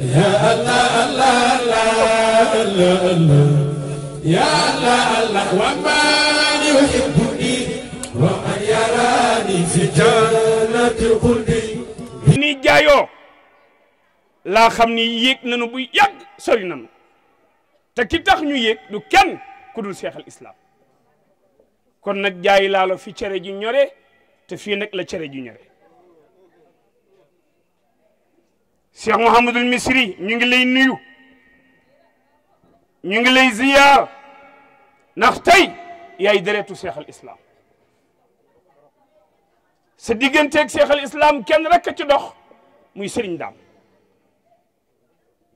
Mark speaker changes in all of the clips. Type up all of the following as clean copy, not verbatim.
Speaker 1: يا الله الله الله الله الله يا الله الله ومن يحبني ومن يراني في جنة الخلد
Speaker 2: ni jaayoo laa xam ni yéeg nañu bu yàgg sori nañu te ki tax ñu yéeg du kenn ku dul seexal islam kon nag jaay laalo fi cere ji ñore te fii nag la cere ji ñore Cheikh Mouhamadul Misri ñu ngi lay nuyu ñu ngi lay ziyaar ndax tey yaay deretu seexal islam sa digganteeg seexal islam kenn rek ci dox muy Serigne Dame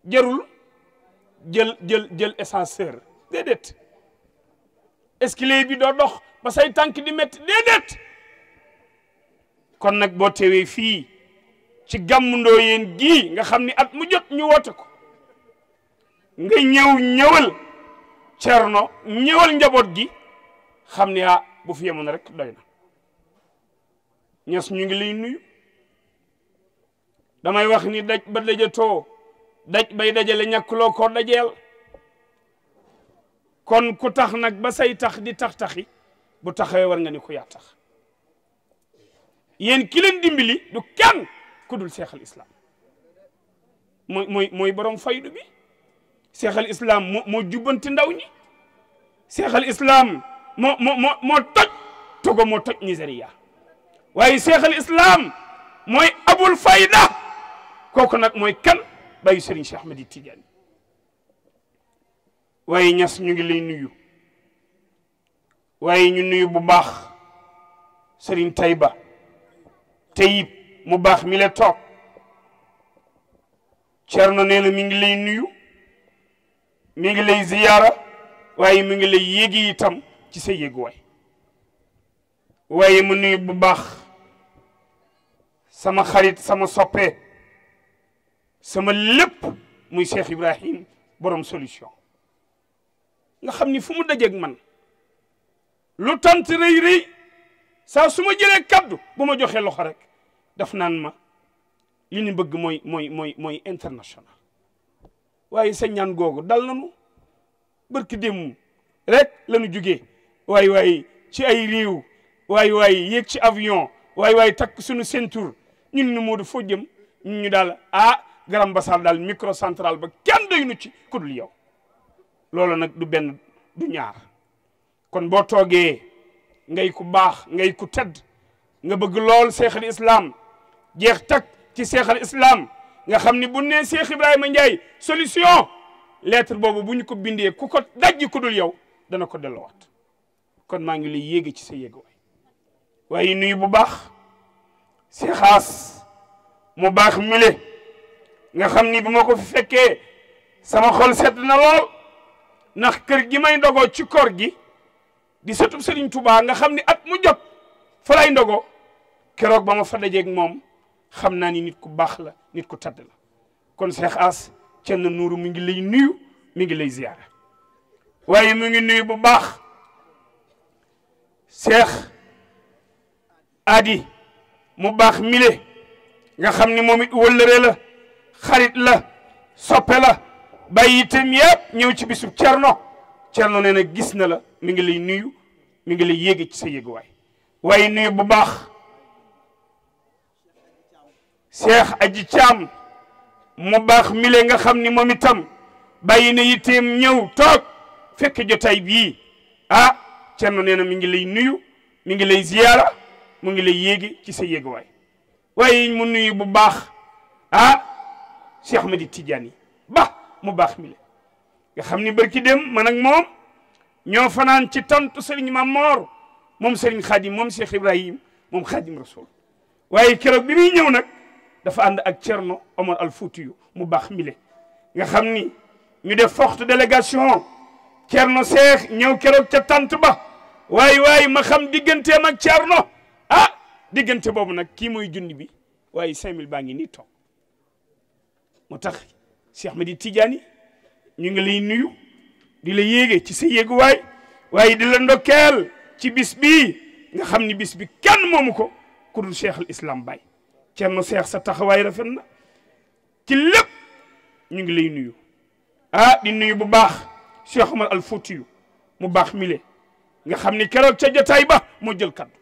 Speaker 2: jarul jël ascenseur déedéet escalier bi doo dox ba say tànk di métti déedéet kon nag boo teewee fii ci gàmmu Ndoyeen gii nga xam ni at mu jot ñu woote ko nga ñëwal Cerno ñëwal njaboot gi xam ne bu fi yemoon rek doy na ñes ñu ngi lay nuyu damay wax ni daj ba dajatoo daj bay dajale ñàkkuloo ko dajeel kon ku tax nag ba say tax di tax-taxi bu taxawee war nga ni ku yaa tax yéen ki leen dimbali du kenn ku dul seexal islam mooy borom faydu bi seexal islam moo jubbanti ndaw ñi seexal islam moo toj Togo moo toj Nigeria waaye seexal islam mooy abul fayda kooku nag mooy kan bàyyi Serigne Cheikh Ahmed Tidiane waaye ñas ñu ngi lay nuyu waaye ñu nuyu bu baax Serigne Tayba Tayib mu baax mi la toog Cerno nee na mi ngi lay nuyu mi ngi lay ziyaara waaye mi ngi lay yéegi itam ci sa yéeguwaay waaye mu nuyu bu baax sama xarit sama soppe sama lépp muy Cheikh Ibrahim borom solution nga xam ni fu mu dajeeg man lu tant rëy rëy saa su ma jëlee kaddu bu ma joxee loxo rek daf naan ma li ñu bëgg mooy international waaye sa ñaan googu dal nañu barki démb rek lañu jugee waaye ci ay réew waaye yéeg ci avion waaye takk suñu ceinture ñun ni moo du foo jëm ñun ñu daal Grand Bassam daal micro central ba kenn doy nu ci ku dul yow loolu nag du benn du ñaar kon boo toogee ngay ku baax ngay ku tedd nga bëgg lool seexal islam jeex tak ci seexal islam nga xam ni bu nee Cheikh Ibrahima Ndiaye solution lettre boobu bu ñu ko bindee ku ko dajji ku dul yow dana ko delloowaat kon maa ngi lay yéege ci sa yéeg waaye nuyu bu baax seexaas mu baax mile nga xam ni bu ma ko fi fekkee sama xol sedd na lool ndax kër gi may ndogoo ci koor gi di sëtub Serigne Touba nga xam ni at mu jot fa lay ndogoo keroog ba ma fa dajeeg moom xam naa ni nit ku baax la nit ku tedd la kon Cheikh As Thierno Nourou mi ngi lay nuyu mi ngi lay ziyaara waaye mu ngi nuyu bu baax Cheikh Adi mu baax mile nga xam ni moom it wëllëre la xarit la soppe la bàyyi itam yëpp ñëw ci bisub Cerno nee na gis na la mi ngi lay nuyu mi ngi lay yéege ci sa yéeguwaay waaye nuyu bu baax Cheikh Aji Caam mu baax mile nga xam ni moom itam bàyyi na yitteem ñëw toog fekk jotaay bii Cerno nee na mi ngi lay nuyu mi ngi lay ziyaara mu ngi lay yéege ci sa yéeguwaay waaye mu nuyu bu baax Cheikh Ahmed Tidiane ba mu baax mile nga xam ni barki dem man ak moom ñoo fanaan ci tantu Serigne Mamor moom Serigne Khadim moom Cheikh Ibrahim moom Khadim Rasoul waaye keroog bi muy ñëw nag dafa ànd ak Cerno Omar Al Foutiyu mu baax mile nga xam ni ñu def forte délégation Cerno Cheikh ñëw keroog ca tant ba waaye ma xam digganteem ak Cerno diggante boobu nag kii mooy junni bi waaye 5000 baa ngi nii toog moo tax Cheikh Ahmed Tidiane ñu ngi lay nuyu di la yéege ci sa yéeguwaay waaye di la ndokkeel ci bis bii nga xam ni bis bi kenn moomu ko ku dul Cheikh al Islam Baye Cerno Cheikh sa taxawaay rafet na ci lépp ñu ngi lay nuyu di nuyu bu baax Cheikh Omar al Foutiyu mu baax mile nga xam ni keroog ca jotaay ba moo jël kaddu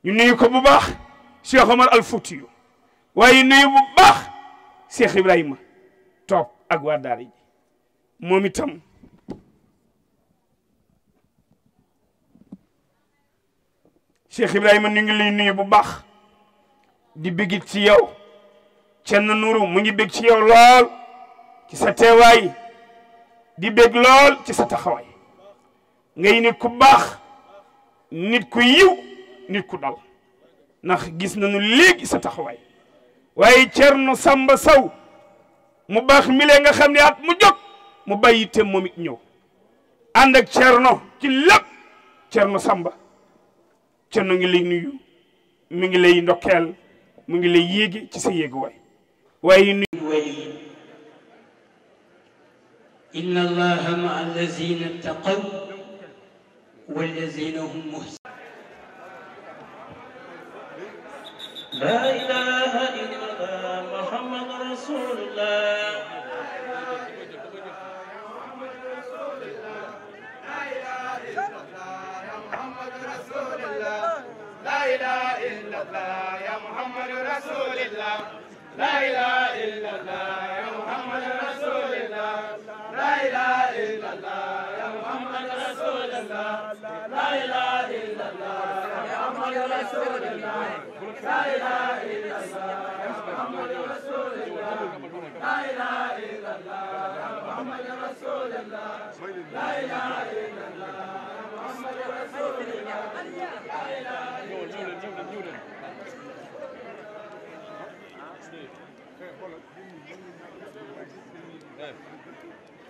Speaker 2: ñu nuyu ko bu baax Cheikh Omar al Foutiyu waaye nuyu bu baax Cheikh Ibrahima toog ak waa daara ji moom itam Cheikh Ibrahima ñu ngi lay nuyu bu baax di bégit ci yow Cenn Nuuru mu ngi bég ci yow lool ci sa teewaay di bég lool ci sa taxawaay ngay nit ku baax nit ku yiw nit ku dal ndax gis nañu léegi sa taxawaay waaye Cerno Samba Saw mu baax mile nga xam ne at mu jóg mu bàyyi te moom it ñëw ànd ak Cerno ci lépp Cerno Samba Cerno ngi lay nuyu mi ngi lay ndokkeel mu ngi lay yéegi ci sa yéegu waay waaye nuyu
Speaker 3: inna allaha ma'a allazina ittaqaw wallazina hum muhsinun la ilaha illallah muhammadur rasulullah
Speaker 1: لا إله إلا الله يا محمد رسول الله لا إله إلا الله يا محمد رسول الله لا إله إلا الله يا محمد رسول الله لا إله إلا الله يا محمد رسول الله لا إله إلا الله يا محمد رسول الله لا إله إلا الله يا محمد رسول الله لا إله إلا الله يا محمد رسول الله لا إله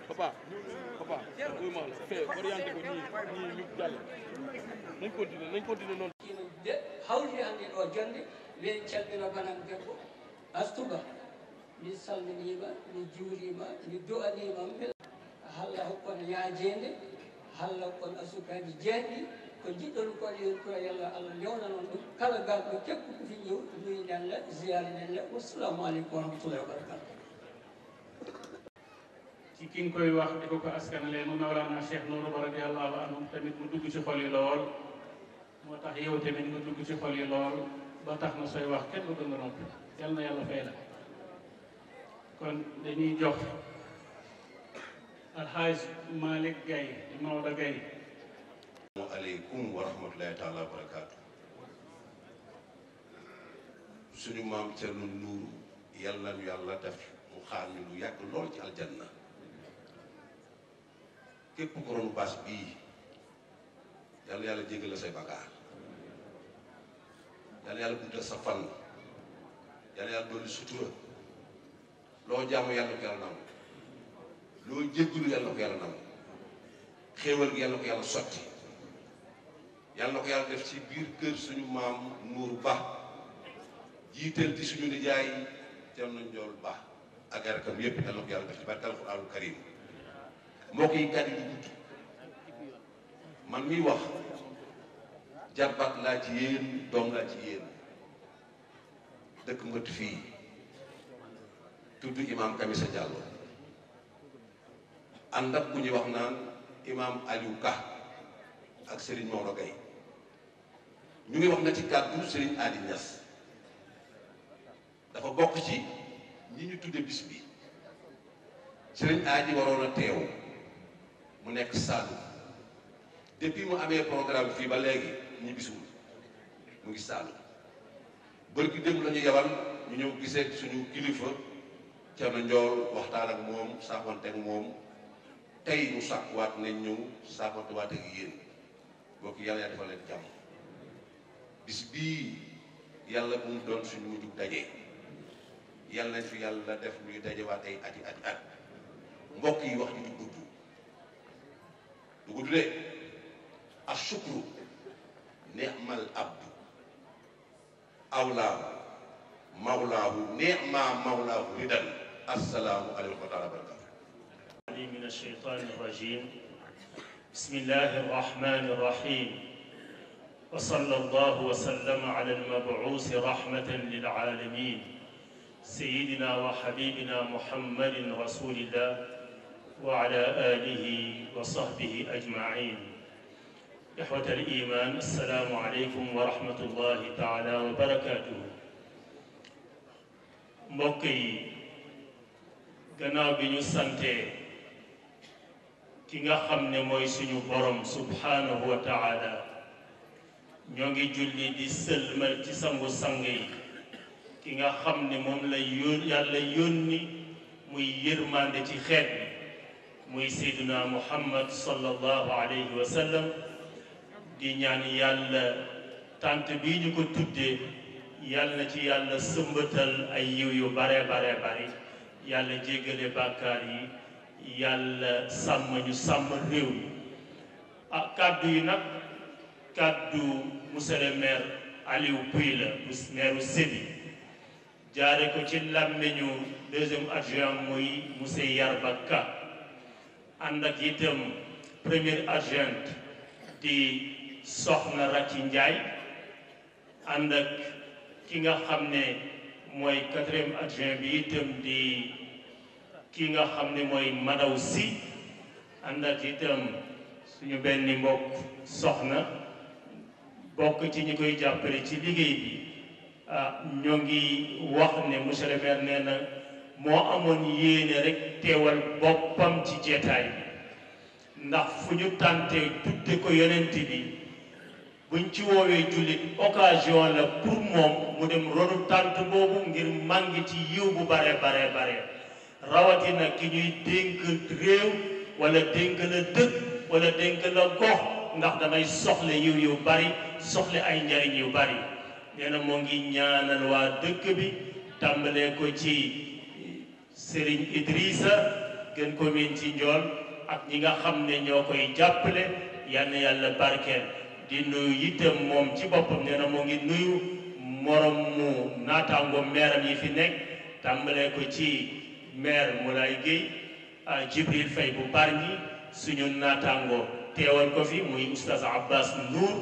Speaker 4: papa buy ma la fee orienté ko nii ñu jàll nañ continuer noonu
Speaker 3: de hawli hannde ɗo jonde wen calmina banan debbo astuba mi salminima mi juurima mi du'anima bel halla hokkon yaajede halla kon asukaji jeeɗɗi ko jiɗɗon ko yen ko yalla Allah yewna noon ɗum kala garɗo keppu ko fi ñëw nuyi nen la ziyari nen la wassalamu aleykum wa rahmatullahi wa barakatuh
Speaker 5: ci ki nga koy wax di ko askanale mu Mawlana Cheikh Nourou radiyallahu anhu tamit mu dugg ci xol yi lool moo tax yow tamit nga dugg ci xol yi lool ba tax na sooy wax kenn du gën a noppi yal na yàlla fay la kon dañuy jox alxaaj Malick Gaye Maodo Gaye.
Speaker 6: asalaamaaleykum wa rahmatulahi taala wa barakaatu. suñu maam Cerno Nuuru yàlla ñu yàlla def mu xaar ñu lu yàgg lool ci aljanna képp ko ron baas bii yàlla yàlla jéggal la say bagaar yàlla yàlla guddal sa fan yàlla yàlla dolli sutura loo jaamu yàlla ko yàlla nangu loo jéggalu yàlla ko yàlla nangu xéewal gi yàlla ko yàlla sotti yàlla na ko yàlla def ci biir kër suñu maam Nuuru Ba jiiteel ci suñu nijaay Cerno Njool Ba ak rakam yépp yàlla na ko yàlla def ci barke alxuraanul karim mbokk yi kàddu yi gudd man miy wax jarbaat laa ci yéen doom laa ci yéen dëkk mbët fii tudd imaam Kamisa Diallo ànd ak ku ñuy wax naan imaam Aliou Ka ak Serigne Maodo Gaye ñu ngi wax na ci kàddu Serigne Adi Niass dafa bokk ci ñi ñu tudde bis bi Serigne Adi waroon a teew mu nekk Saalum depuis mu amee programme fii ba léegi ñu bisul mu ngi Saalum bërki démb la ñu yabal ñu ñëw gisee suñu kilifa Cerno Njool waxtaan ak moom saafante ak moom tey mu sàkkuwaat nañ ñëw saafantewaat ak yéen bokk yàlla yaa defal leen jàmm bis bii yàlla bu mu doon suñu mujjug daje yàlla nañ fi yàlla def luy dajewaat ay ati at mbokk yi wax ji du gudd de ashukru ni'mal abdu awlaahu mawlaahu ni'ma mawlaahu ridan assalaamu aleykum wa taala wa barakatuh
Speaker 7: من الشيطان الرجيم بسم الله الرحمن الرحيم
Speaker 5: وصلى الله وسلم على المبعوث رحمة للعالمين سيدنا وحبيبنا محمد رسول الله وعلى آله وصحبه أجمعين. إخوة الإيمان، السلام عليكم ورحمة الله تعالى وبركاته. mbokk yi gannaaw bi ñu sante ki nga xam ne mooy suñu borom subhanahu wa taala, ñoo ngi julli di sëlmal ci sangu sang yi ki nga xam ne moom la yàlla yónni muy yërmande ci xeet bi muy seyduna muhammad sallallahu alayhi wa sallam. di ñaan yàlla tant bii ñu ko tuddee yàlla na ci yàlla sëmbatal ay yiw yu bare bare bari, yàlla jéggale bàkkaar yi, yàlla sàmm ñu sàmm réew mi. kàddu yi nag kàddu monsieur le maire Aliou Pouye la, maire Sébi, jaare ko ci làmmiñu deuxième adjoint muy monsieur Yarba Ka, ànd ak itam première adjointe di soxna Rati Ndiaye, ànd ak ki nga xam ne mooy quatrième adjoint bi itam di ki nga xam ne mooy Madaw Si, ànd ak itam suñu benn mbokk soxna bokk ci ñi koy jàppale ci liggéey bi. ñoo ngi wax ne monsieur le maire nee na moo amoon yéene rek teewal boppam ci jeetaay bi, ndax fu ñu tàntee tudde ko yonent bi buñ ci woowee jullit occasion la pour moom mu dem ronu tànt boobu ngir màngi ci yiw bu bare bare bare, rawatina ki ñuy dénk réew wala dénk la dëkk wala dénk la gox, ndax damay soxla yiw yu bari, soxla ay njariñ yu bari. nee na moo ngi ñaanal waa dëkk bi tàmbalee ko ci Serigne Idrissa gën ko miin ci njool ak ñi nga xam ne ñoo koy jàppale, yal na yàlla barkeel. di nuyu itam moom ci boppam nee na moo ngi nuyu morom mu naataango meeram yi fi nekk, tàmbalee ko ci maire Moulay Gueye, Jibril Faye bu Bargny, suñu naataango teewal ko fi muy oustaz Abbas Ndour,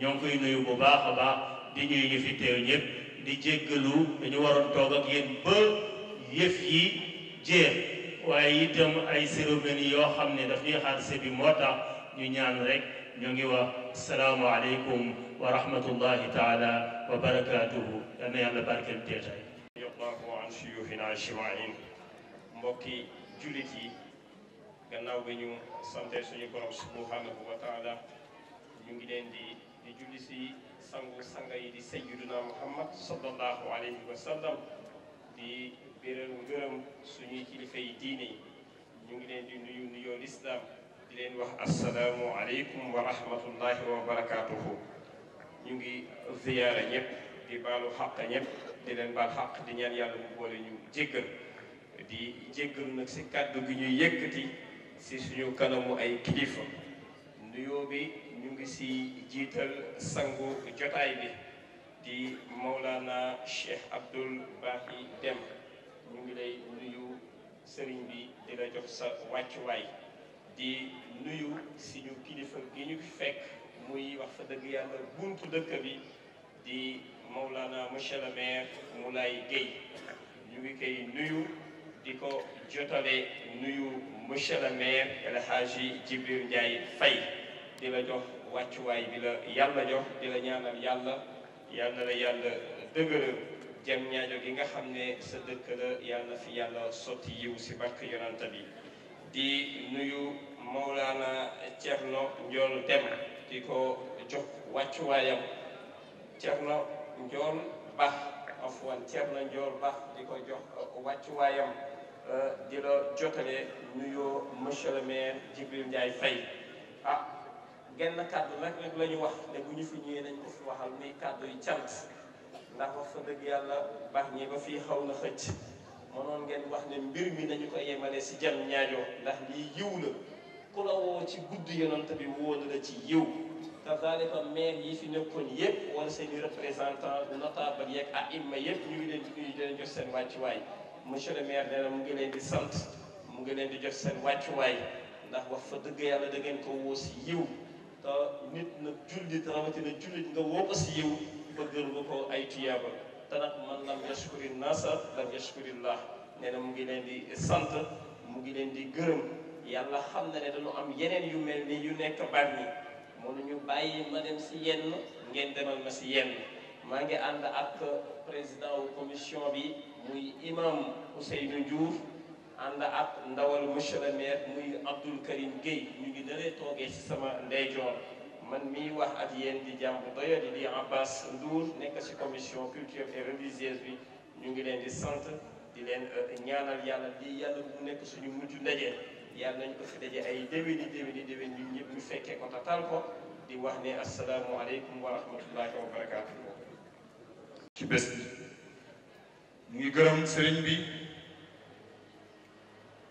Speaker 5: ñoo ngi koy nuyu bu baax a baax. di ñuy ñu fi teew ñëpp di jéggalu dañu waroon toog ak yéen ba yëf yi jeex, waaye itam ay cérémonie yoo xam ne daf ñuy xaar bi moo tax ñu ñaan rek. ñu ngi wax salaamu aleykum wa rahmatullahi taala wa barakatuhu. yal na yàlla barkeel teetaay.
Speaker 7: radiyallahu an shuyukhina ajmain. mbokki jullit yi, gannaaw bi ñu sante suñu borom subhanahu wa taala, ñu ngi leen di julli si sangu sanga yi di sayyiduna muhammad sallallahu alayhi wa sallam, di béral ngërëm suñuy kilifa yi diine yi. ñu ngi leen di nuyu nuyoo lislaam di leen wax assalaamu aleykum wa rahmatullahi wa barakatuhu. ñu ngi ziyaara ñëpp di baalu xaq ñëpp di leen baal xaq di ñaan yàlla mu boole ñu jéggal, di jéggalu nag si kàddu gi ñuy yëkkati si suñu kanamu ay kilifa. nuyoo bi ñu ngi si jiital sangu jotaay bi di Mawlana Cheikh Abdoul Baahi Dem. ñu ngi lay nuyu sëriñ bi di la jox sa wàccuwaay, di nuyu suñu kilifa gi ñu fekk muy wax fa dëgg yàlla buntu dëkk bi di Mawlana monsieur le maire Moulay Gueye. ñu ngi koy nuyu di ko jotale nuyu monsieur le maire El Hadji Jibril Ndiaye Faye, di la jox wàccuwaay bi la yàlla jox, di la ñaanal yàlla na la yàlla dëgëral. jëm ñaajo gi nga xam ne sa dëkk la yàlla na fi yàlla sotti yiw si barke yonanta bi. di nuyu Mawlana Thierno Ndiol Dem, di ko jox wàccuwaayam. Thierno Ndiol Ba, afwan Thierno Ndiol Ba, di ko jox wàccuwaayam. di la jotale nuyoo monsieur le maire Jibril Ndiaye Faye. genn kàddu nag la ñu wax ne bu ñu fi ñëwee nañ ko fi waxal muy kàddu yu cant, ndax wax fa dëgg yàlla baax ñi ba fii xaw na xëcc. mënoon ngeen wax ne mbir mi nañu ko yemale si jam ñaajo, ndax lii yiw la. ku la woo ci gudd yonent bi woo na la ci yiw. kazalika maire yi fi nekkoon yëpp wala seen i représentant notable yeeg aima yëpp ñu ngi leen di nuyu di leen jox seen wàccuwaay. monsieur le maire nee na mu ngi leen di sant, mu ngi leen di jox seen wàccuwaay, ndax wax fa dëgg yàlla da ngeen ko woo si yiw. te nit nag jullit rawatina jullit nga woo ko si yiw bëggal nga ko ay tuyaaba te nag man lam yashkuri naasa lam yashkurillah nee na mu ngi leen di sant mu ngi leen di gërëm yàlla xam na ne dañu am yeneen yu mel ni yu nekk Bargny mënuñu bàyyi ma dem si yenn ngeen demal ma si yenn maa ngi ànd ak président wu commission bi muy imam Ousseynou Diouf ànd ak ndawal monsieur le maire muy Abdoul Karim Gueye ñu ngi dalee toogee si sama ndeyjoor man miy wax ak yéen di jàmm doyo di Abbas Ndour nekk si commission culturelle et religieuse bi ñu ngi leen di sant di leen ñaanal yàlla di yàlla bu nekk suñu mujj ndaje yàlla nañ ko fi daje ay déwéni ñun ñëpp ñu fekkee ko tatal ko di wax ne asalaamualeykum wa rahmatullahi wa barakaatu.
Speaker 8: ci bés bi ñu ngi gërëm sëriñ bi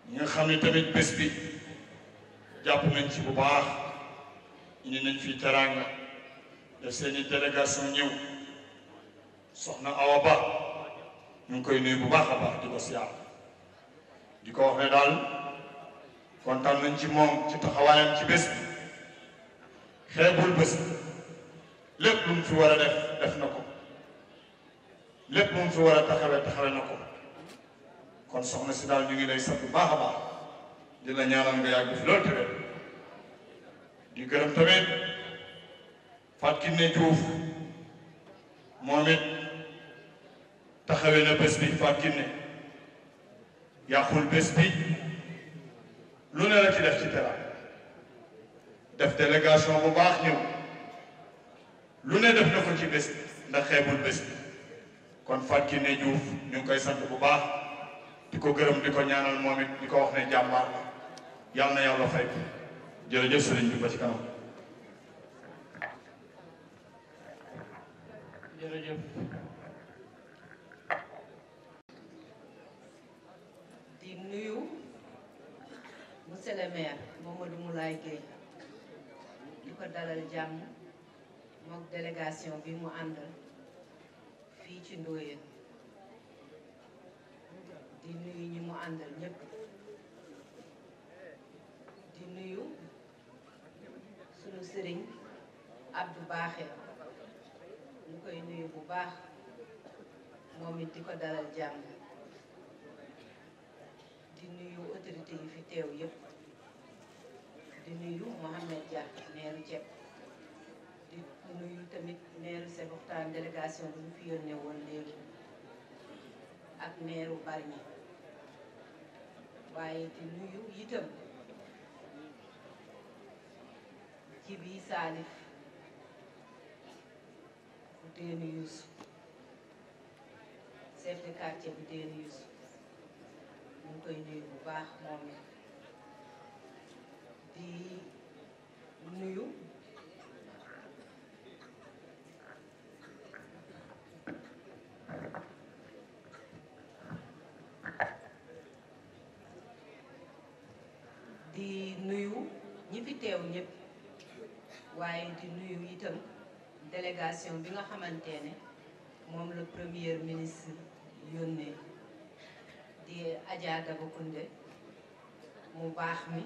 Speaker 8: ñi nga xam ne tamit bés bi jàpp nañ ci bu baax indi nañ fi teraanga def seeni délégation ñëw soxna Awa Ba ñu ngi koy nuyu bu baax a baax di ko siyaar di ko wax ne daal kontaan nañ ci moom ci taxawaayam ci bés bi xeebul bés bi lépp lu mu fi war a def na ko lépp lu mu fi war a taxawe na ko kon soxna si daal ñu ngi lay sant bu baax a baax di la ñaanal nga yàgg fi loolu tamit di gërëm tamit Fatou Kiné Diouf moom it taxawee na bés bi Fatou Kiné yàqul bés bi lu ne la ci def ci tera def délégation bu baax ñëw lu ne def na ko ci bés bi ndax xeebul bés bi kon Fatou Kiné Diouf ñu ngi koy sant bu baax di ko gërëm di ko ñaanal moom it di ko wax ne jàmbaar la yàlla na yàlla fay ko jërëjëf sëriñ bi ba ci kanam.
Speaker 5: jërëjëf
Speaker 9: di nuyu monsieur le maire Mamadou Moulaye Gueye di ko dalal jàmm mook délégation bi mu àndal fii ci Ndoyeen di nuyu ñi mu àndal ñëpp di nuyu sunu sëriñ Abdou Baaxe ñu koy nuyu bu baax moom it di ko dalal jàmm di nuyu autorité yi fi teew yëpp di nuyu Mohamed Dia maire Thiep di nuyu tamit maire Sébikotane délégation bi ñu fi yónnee woon léegi ak maire Bargny waaye di nuyu itam Jibi Salif bu Déni Youssou chef de quartier bu Déni Youssou ñu ngi koy nuyu bu baax moom di nuyu ñi fi teew ñëpp waaye di nuyu itam délégation bi nga xamante ne moom la premier ministre yónnee di Adja Daba Koundé mu baax mi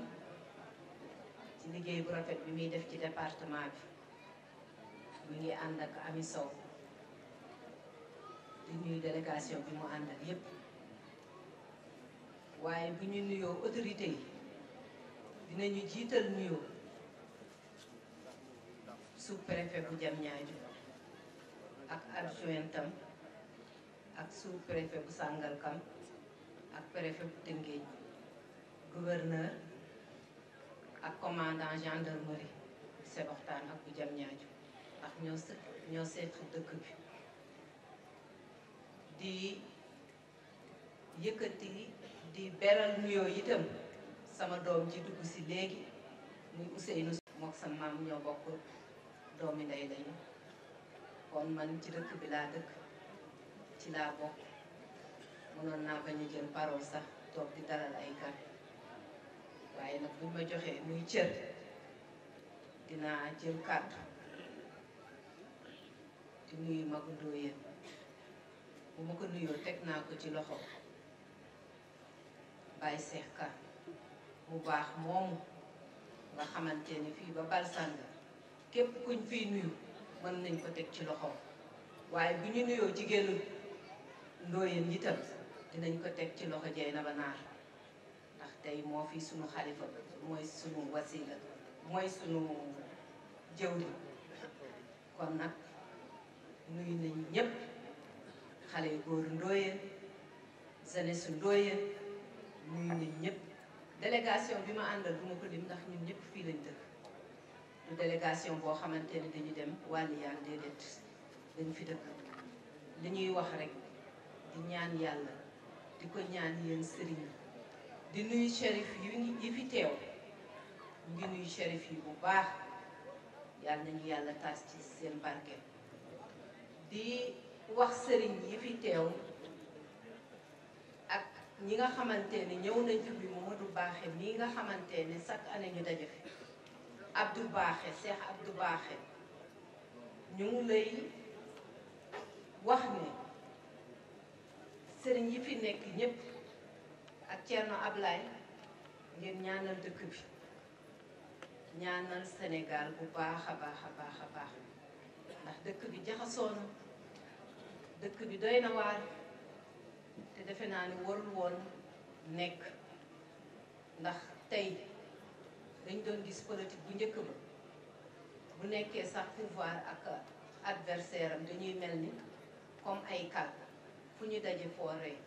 Speaker 9: ci liggéey bu rafet bi muy def ci département bi mu ngi ànd ak Ami Sow di nuyu délégation bi mu àndal yépp waaye bu ñu nuyoo autorité yi dinañu jiital nuyoo sous-préfet bu Diamniadio ak adjointam ak sous-préfet bu Sangalkam ak préfet bu Tëngéej gouverneur ak commandant gendarmerie bu Sébikotane ak bu Diamniadio ndax ñoo seq dëkk bi di yëkkati di beral nuyoo itam sama doom ji dugg si léegi muy Ousseynou mook sa maam ñoo bokk doomi ndey lañu kon man ci dëkk bi laa dëkk ci laa bokk mënoon naa bañ a jël parole sax toog di dalal ay gan waaye nag buñ ma joxee muy cër dinaa jël kàddu di nuyu Magu Ndoyeen bu ma ko nuyoo teg naa ko ci loxo Baye Cheikh Ka mu baax moomu nga xamante ni fii ba Balsanga képp kuñ fiy nuyu mën nañ ko teg ci loxoom waaye bu ñu nuyoo jigéenu Ndoyeen itam dinañ ko teg ci loxo Dieynaba Naar ndax tey moo fi sunu xalifa mooy sunu wasila mooy sunu jëwri kon nag nuyu nañ ñëpp xale yu góor Ndoyeen jeunesse su Ndoyeen nuyu nañ ñëpp délégation bi ma àndal du ma ko lim ndax ñun ñëpp fii lañ dëkk du délégation boo xamante ne dañu dem wàlliyaan déedéet dañ fi dëkk li ñuy wax rek di ñaan yàlla di ko ñaan yéen sëriñ di nuyu shérif yi fi teew ñu ngi nuyu shérif yi bu baax yàlla nañu yàlla taas ci seen barke di wax sëriñ yi fi teew ak ñi nga xamante ne ñëw nañ fi bi Mamadou Baaxe mii nga xamante ne chaque année ñu daje fi Abdou Baaxe Cheikh Abdou Baaxe ñu ngi lay wax ne sëriñ yi fi nekk ñëpp ak Thierno Ablaye ngeen ñaanal dëkk bi ñaanal Sénégal bu baax a baax a baax a baax ndax dëkk bi jaxasoo na dëkk bi doy na waar te defe naa ni warul woon nekk ndax tey dañ doon gis politique bu njëkk ba bu nekkee sax pouvoir ak adversaire am dañuy mel ni comme ay kal fu ñu daje fooree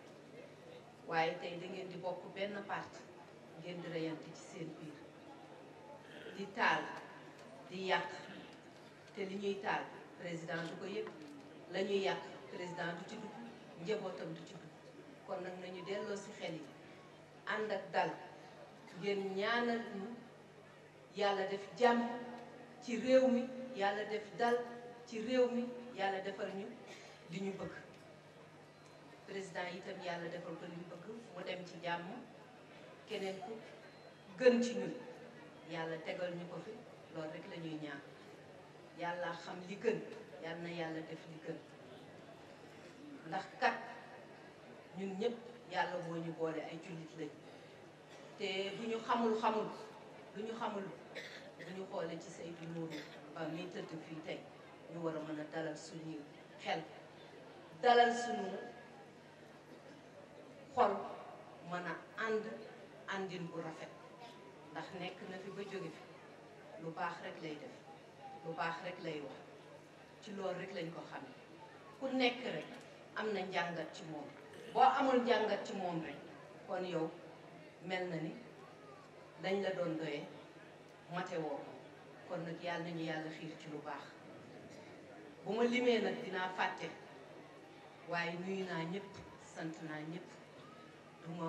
Speaker 9: waaye tey da ngeen di bokk benn parti ngeen di reyante ci seen biir di taal di yàq te li ñuy taal président du ko yëg la ñuy yàq président du ci dugg njabootam du ci dugg kon nag nañu delloo ci xel yi ànd ak dal ngeen ñaanal ñu yàlla def jàmm ci réew mi yàlla def dal ci réew mi yàlla defal ñu li ñu bëgg président itam yàlla defal ko li ñu bëgg mu dem ci jàmm keneen ku gën ci ñun yàlla tegal ñu ko fi loolu rek la ñuy ñaan yàlla xam li gën yàlla na yàlla def li gën ndax kat ñun ñëpp yàlla moo ñu boole ay jullit lañ te bu ñu xamul lu ñu xamul bu ñu xoolee ci Seydou Nourou Ba mi tëdd fii tey ñu war a mën a dalal suñu xel dalal suñu xol mën a àndin bu rafet ndax nekk na fi ba jóge fi lu baax rek lay def lu baax rek lay wax ci loolu rek lañ ko xam ku nekk rek am na njàngat ci moom boo amul njàngat ci moom rek kon yow mel na ni dañ la doon doyee mate woo kon nag yàlla nañu yàlla xiir ci lu baax bu ma limee nag dinaa fàtte waaye nuyu naa ñëpp sant naa ñëpp duma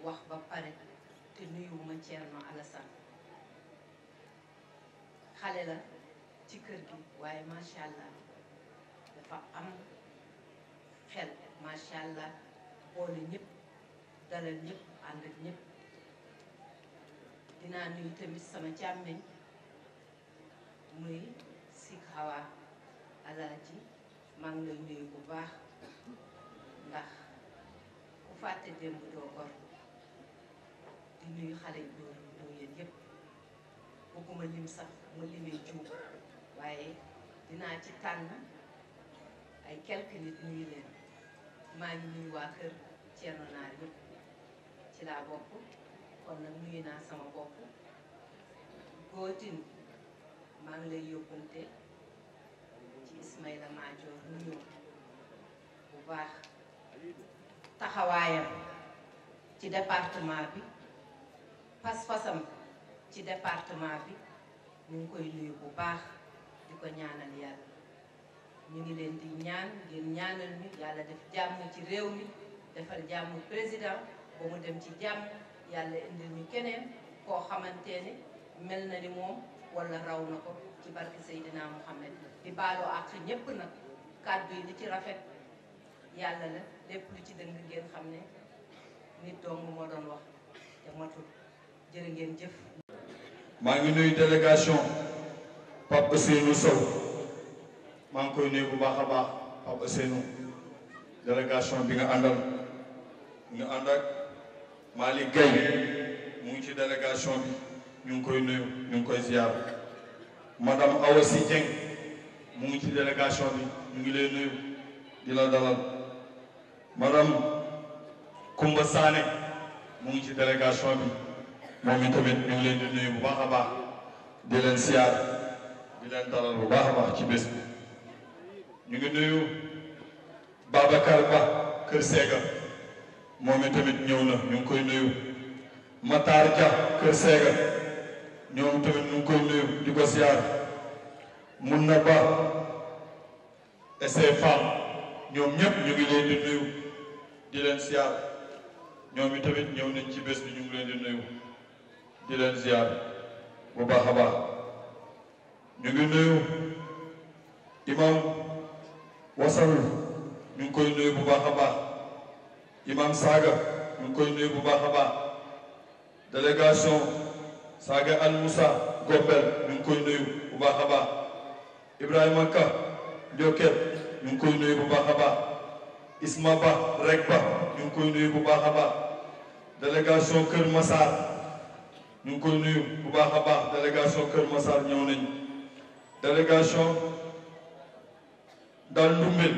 Speaker 9: wax ba pare te nuyuwuma Thierno Alassane xale la ci kër gi waaye macha allah dafa am xel macha allah boole ñëpp dalal ñëpp ànd ak ñëpp dinaa nuyu tamit sama càmmeñ muy Sik Hawa Alaaji maa ngi lay nuyu bu baax ndax ku fàtte démb doo gor di nuyu xale yu góor yu yéen yëpp bëgguma lim sax mu limee juum waaye dinaa ci tànn ay quelques nit nuyu leen maa ngi nuyu waa kër Thierno Naar yëpp ci laa bokk kon nag nuyu naa sama bopp góotin maa ngi lay yóbbante ci Ismaïla Madior nuyu bu baax taxawaayam ci département bi pas-pasam ci département bi ñu ngi koy nuyu bu baax di ko ñaanal yàlla ñu ngi leen di ñaan ngeen ñaanal ñu yàlla def jàmm ci réew mi defal jàmm président ba mu dem ci jàmm yàlla indil ñu keneen koo xamante ne mel na ni moom wala raw na ko ci barke Seydina Muhammad di baaloo àq ñépp nag kàddu yi li ci rafet yàlla la lépp lu ci dëng ngeen xam ne nit dong moo doon wax te matul jërë ngeen jëf.
Speaker 8: maa ngi nuyu délégation Pape Ousseynou Sow maa ngi koy nuyu bu baax a baax Pape Ousseynou délégation bi nga àndal ñu ànd ak Malick Gueye mu ngi ci délégation bi ñu ngi koy nuyu ñu ngi koy ziar madame Awa Sy Dieng mu ngi ci délégation bi ñu ngi lay nuyu di la dalal madame Koumba Sané mu ngi ci délégation bi moom itamit ñu ngi leen di nuyu bu baax a baax di leen siyaar di leen dalal bu baax a baax ci bés bi ñu ngi nuyu Babacar Ba Kër Sega moom itamit ñëw na ñu ngi koy nuyu Matar Dia Kër Sega ñoom tamit ñu ngi koy nuyu di ko siyaar mun na ba SFM ñoom ñëpp ñu ngi leen di nuyu di leen siyaar ñoom i tamit ñëw nañ ci bés bi ñu ngi leen di nuyu di leen siyaar bu baax a baax ñu ngi nuyu imam wasal ñu ngi koy nuyu bu baax a baax imam Saga ñu ngi koy nuyu bu baax a baax délégation Saga Al Moussa Gombel ñu ngi koy nuyu bu baax a baax Ibrahima Ka Lioket ñu ngi koy nuyu bu baax a baax Isma Ba Rek Ba ñu ngi koy nuyu bu baax a baax délégation Kër Massar ñu ngi koy nuyu bu baax a baax délégation Kër Massar ñëw nañ délégation Ndal Ndumbel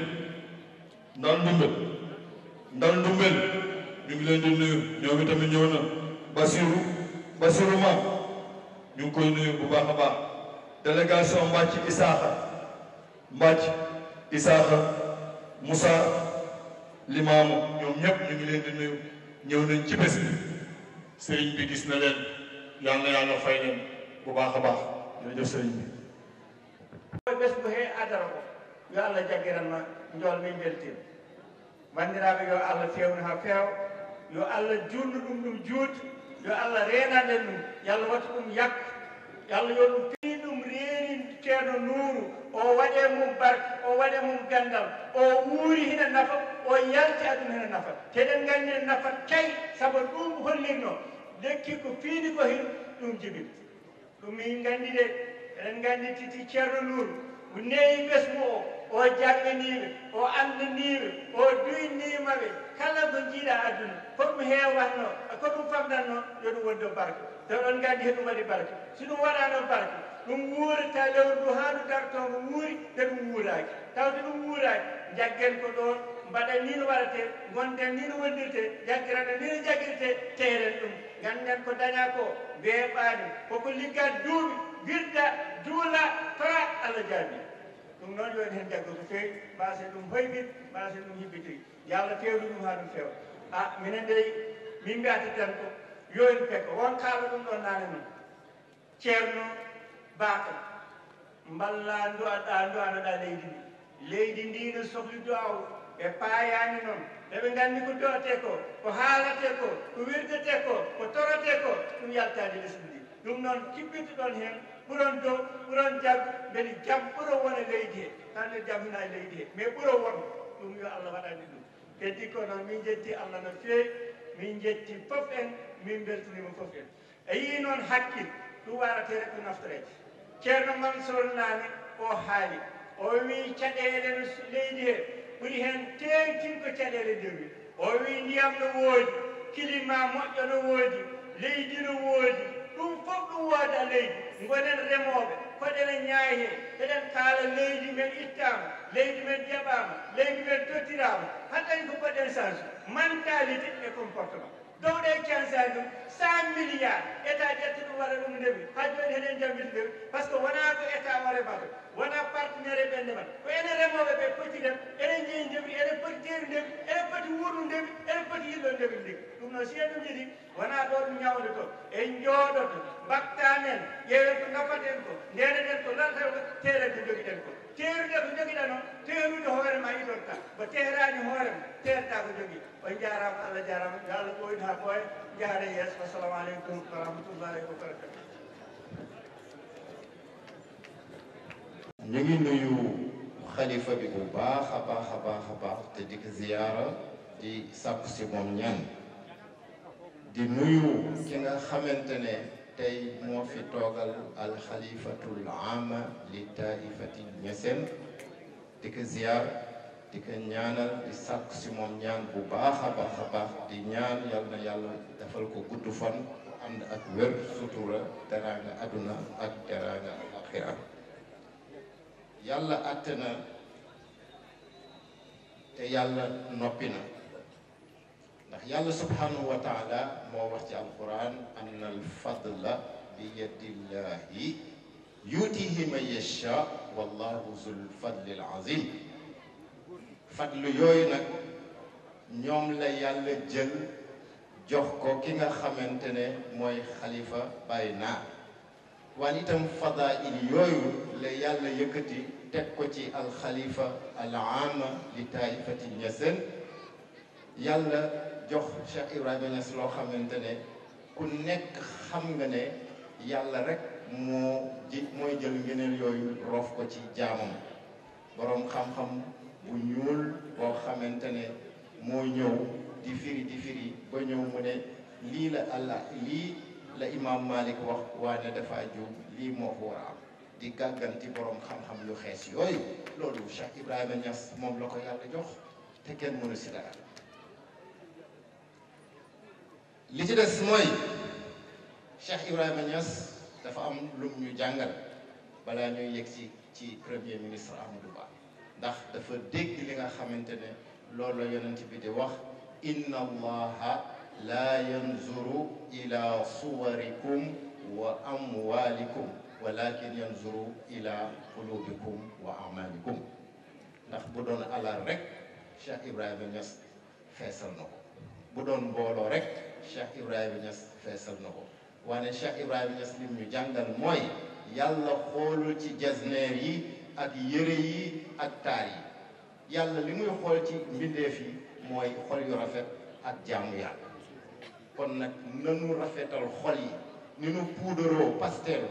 Speaker 8: ñu ngi leen di nuyu ñoom itamit ñëw na Basiru Ma ñu ngi koy nuyu bu baax a baax délégation Mbàcc Isaaxa Moussa Limaamu ñoom ñëpp ñu ngi leen di nuyu ñëw nañ ci bés bi sëriñ bi gis na leen yal na yàlla fay leen bu baax a baax jërëjëf sëriñ bi
Speaker 1: bés bu hee adara ko yo Allah jaggiranma njool min beltin bandiraɓe yo Allah fewnu ha feew yo Allah juutnu ɗum juut yo Allah reenanen ɗum yallah watta ɗum yak yallah yo ɗum pii ɗum reeni ceerno Nuuru o waɗe mum barke o waɗe mum gandal o wuuri hina nafa o yalti aduna hina nafa teɗen gandi en nafat kay saabu ɗum hollirno lekki ko fiini ko hin ɗum jibin ɗum min gandi de eɗen gandi titi ceerno Nuuru o neeyi ɓesmu o jangganiɓe o andaniɓe o duynimaɓe kala ko jiiɗa aduna fof ɗum heewanno ko ɗum famdanno yo ɗum wonde barke te ɗon gandi he ɗum waɗi barke si ɗum waɗano barke ɗum wuurata lewru ndu ha ndu darto ngo wuuri te ɗum wuuraki tawde ɗum wuuraki jaggen ko ɗon mbaɗa ni no waɗate gonden ni no wondirte jaggirano ni no jaggirte teeren ɗum ganden ko daña ko weeɓani koko liggat duuɓi wirda juula tora Allah jaabi ɗum noon yo en hen jaggo ko fewi mbase ɗum hoybit mbase ɗum hibbitoy yo Allah fewnu ɗum ha ɗum fewa minen dey min mbiyata tan ko yo en pekko won kaala ɗum ɗon nane noon ceerno Bakar mballa duwanoɗa leydi ndi no sohli duwaw ɓe paayani noon eɓe gandi ko do'ate ko haalate ko wirdete ko torate ko ɗum yaltade lesdi ndi ɗum noon kiɓɓito ɗon hen ɓuron dow ɓuron jaggu beeli jaam ɓuuro wona leydi he tanne jaam hina leydi he mais ɓuuro won ɗum yo Allah waɗani ɗum heddi ko noon min jetti Allah no fewi min jetti fof en min beltanima fof en e yii noon hakkil ɗum warate rek ko naftoreje ceerno Mansour nane o haali o wi caɗele no leydi he ɓuri hen tengtin ko caɗele ndewi o wi ndiyam no woodi climat moƴƴo no woodi leydi no woodi ɗum fof ɗum wooda leydi gonen remoɓe koɗene ñaayi he eɗen kaala leydi men ittama leydi men jaɓama leydi men tottirama haɗɗani ko poɗɗen change mentalité et comportement dowɗe cansani ɗum 100 milliards état ƴetta ɗum waɗa ɗum ndewi ha joni heɗen jambiti ndewi par ce que wona ko état ware mbaɗa wona partenaire ɓe ndemat ko enen remoɓe ɓe poti ɗen eɗen jeeyi ndewi eɗen poti teeri ndewi eɗen poti wuurdu ndewi eɗen poti yillo ndewi ndigi ɗum noon si en ɗum jiiɗi wona ɗo ɗum ñawde to en jooɗoto mbaktamen ƴeewen ko nafaten ko ndeneɗen ko lalta teeren ko joguiɗen ko teerude ko joguiɗa noon teerude hoorema idorta ko teerani hoorema teerta ko jogui on jarama Allah jarama yo Allah ɓoyni ha ɓooya jaare yeeso assalamu aleykum wa rahmatullahi wa barakatu
Speaker 10: ñu ngi nuyu xalifa bi bu baax a baax te di ko ziyaara di sàkku si moom ñaan di nuyu ki nga xamante ne tey moo fi toogal al xalifatul ama li taifati ñeseen di ko ziyaar di ko ñaanal di sàkku si moom ñaan bu baax a baax di ñaan yal na yàlla defal ko gudd fan ànd ak wér sutura teraanga aduna ak teraanga axira yàlla àtte na te yàlla noppi na ndax yàlla subhanahu wa taala moo wax ci alquran anna al fadla bi yadillahi yutihi man yasha wallahu zul fadli al azim fadlu yooyu nag ñoom la yàlla jël jox ko ki nga xamante ne mooy xalifa Baye Naar waaye itam fadail yooyu la yàlla yëkkati teg ko ci alxalifa al aama li taifati Niassène yàlla jox Cheikh Ibrahima Niass loo xamante ne ku nekk xam nga ne yàlla rek mooy jël ngeneel yooyu roof ko ci jaamam boroom xam-xam bu ñuul boo xamante ne moo ñëw di firi ba ñëw mu ne lii la imam Malik wax waane dafa juum lii moo ko war a am di gàgganti boroom xam-xam yu xees yooyu loolu Cheikh Ibrahima Niass moom la ko yàlla jox te kenn mënu si dara li ci des mooy Cheikh Ibrahima Niass dafa am lum ñu jàngal balaa ñuy yegg ci premier ministre Amadou Ba ndax dafa dégg li nga xamante ne loolu la yonent bi di wax inna allaha la yanzuru ila suwarikum wa amwalikum walakin yanzuru ila qulubikum wa amalikum ndax bu doon alal rek Cheikh Ibrahima Niass feesal na ko bu doon mbooloo rek Cheikh Ibrahima Niass feesal na ko waane Cheikh Ibrahima Niass lim ñu jàngal mooy yàlla xoolul ci jasneer yi ak yëre yi ak taar yi yàlla li muy xool ci mbindeef yi mooy xol yu rafet ak jaamu yàlla kon nag nanu rafetal xol yi ni nu puudaroo pastel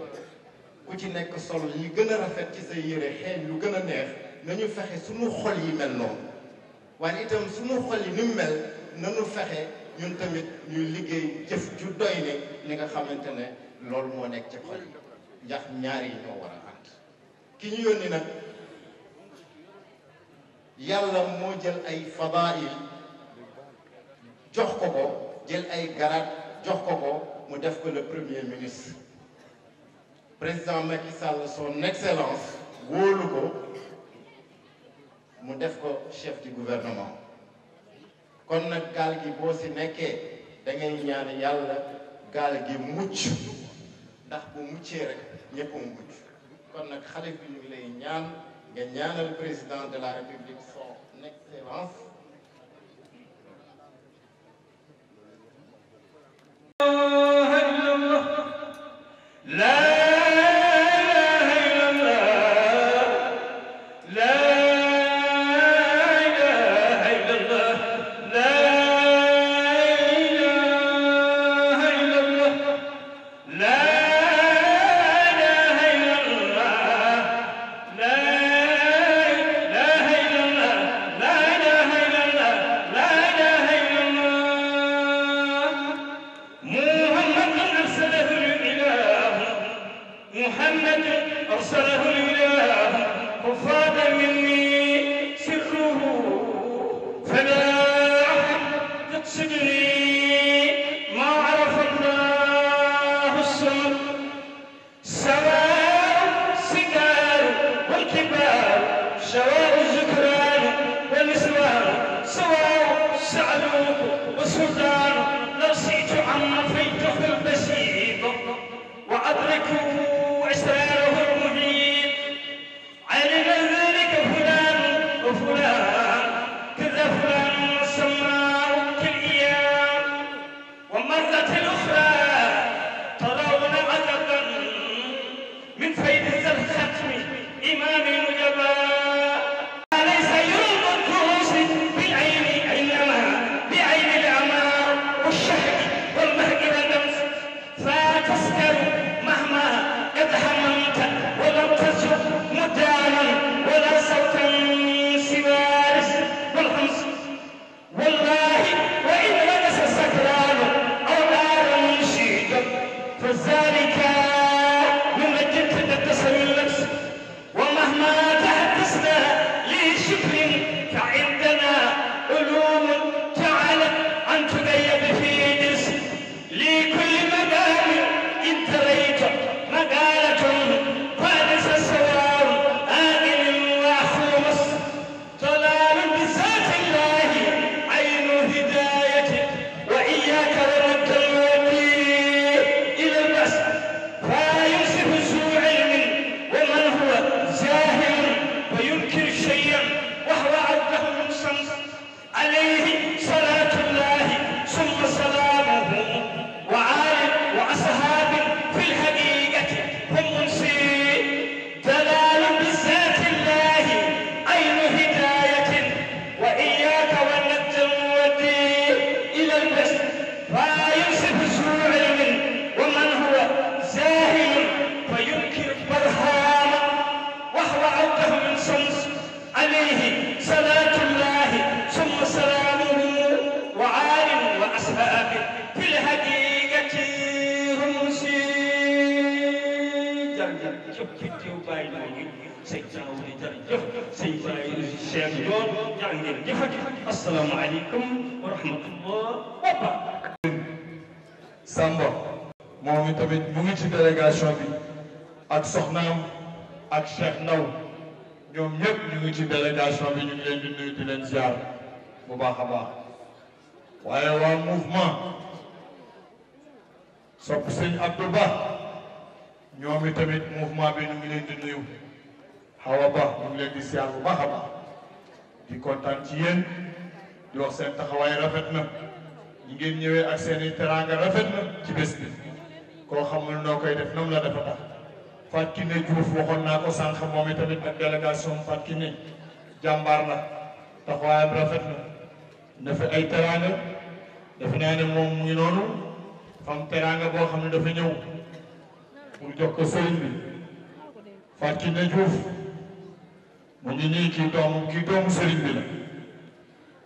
Speaker 10: ku ci nekk solo yi gën a rafet ci sa yére xeeñ lu gën a neex nañu fexe suñu xol yi mel noonu waaye itam suñu xol yi ni mu mel nanu fexe ñun tamit ñuy liggéey jëf ju doy ne li nga xamante ne loolu moo nekk ci xol yi ndax ñaar yi ñoo war a ànd ki ñu yónni nag yàlla moo jël ay fadail jox ko jël ay garaat jox ko mu def ko le premier ministre président Macky Sall son excellence wóolu ko mu def ko chef du gouvernement kon nag gaal gi boo si nekkee da ngay ñaan yàlla gaal gi mucc ndax bu muccee rek ñëpp mu mucc kon nag xalif bi ñu ngi lay ñaan nga ñaanal président de la république son excellence
Speaker 1: بعين الأمارة
Speaker 11: sëñ Saoudi jërëjëf sëñ Baye Cheikh Dior jaa ngeen jëfati asalaamaaleykum wa rahmatullah wa barakatuh.
Speaker 8: Samba moom itamit mu ngi ci délégation bi ak soxnaam ak Cheikh Ndaw ñoom ñëpp ñu ngi ci délégation bi ñu ngi leen di nuyu di leen ziar bu baax a baax waaye waa mouvement sopp sëñ Abdou Ba ñoom itamit mouvement bi ñu ngi leen di nuyu Hawa Ba ñu ngi leen di ziar bu baax a baax di kontaan ci yéen di wax seen taxawaay rafet na ñi ngeen ñëwee ak seen i teraanga rafet na ci bés bi koo xamul noo koy def nam la dafa tax Fatou Kiné Diouf waxoon naa ko sànq moom itamit ak délégation Fatou Kiné jàmbaar la taxawaayam rafet na fi ay teraanga defe naa ne moom mu ngi noonu fam teraanga boo xam ne dafa ñëw pour jox ko sëriñ bi Fatou Kiné Diouf mu ngi nii kii doomu sëriñ bi la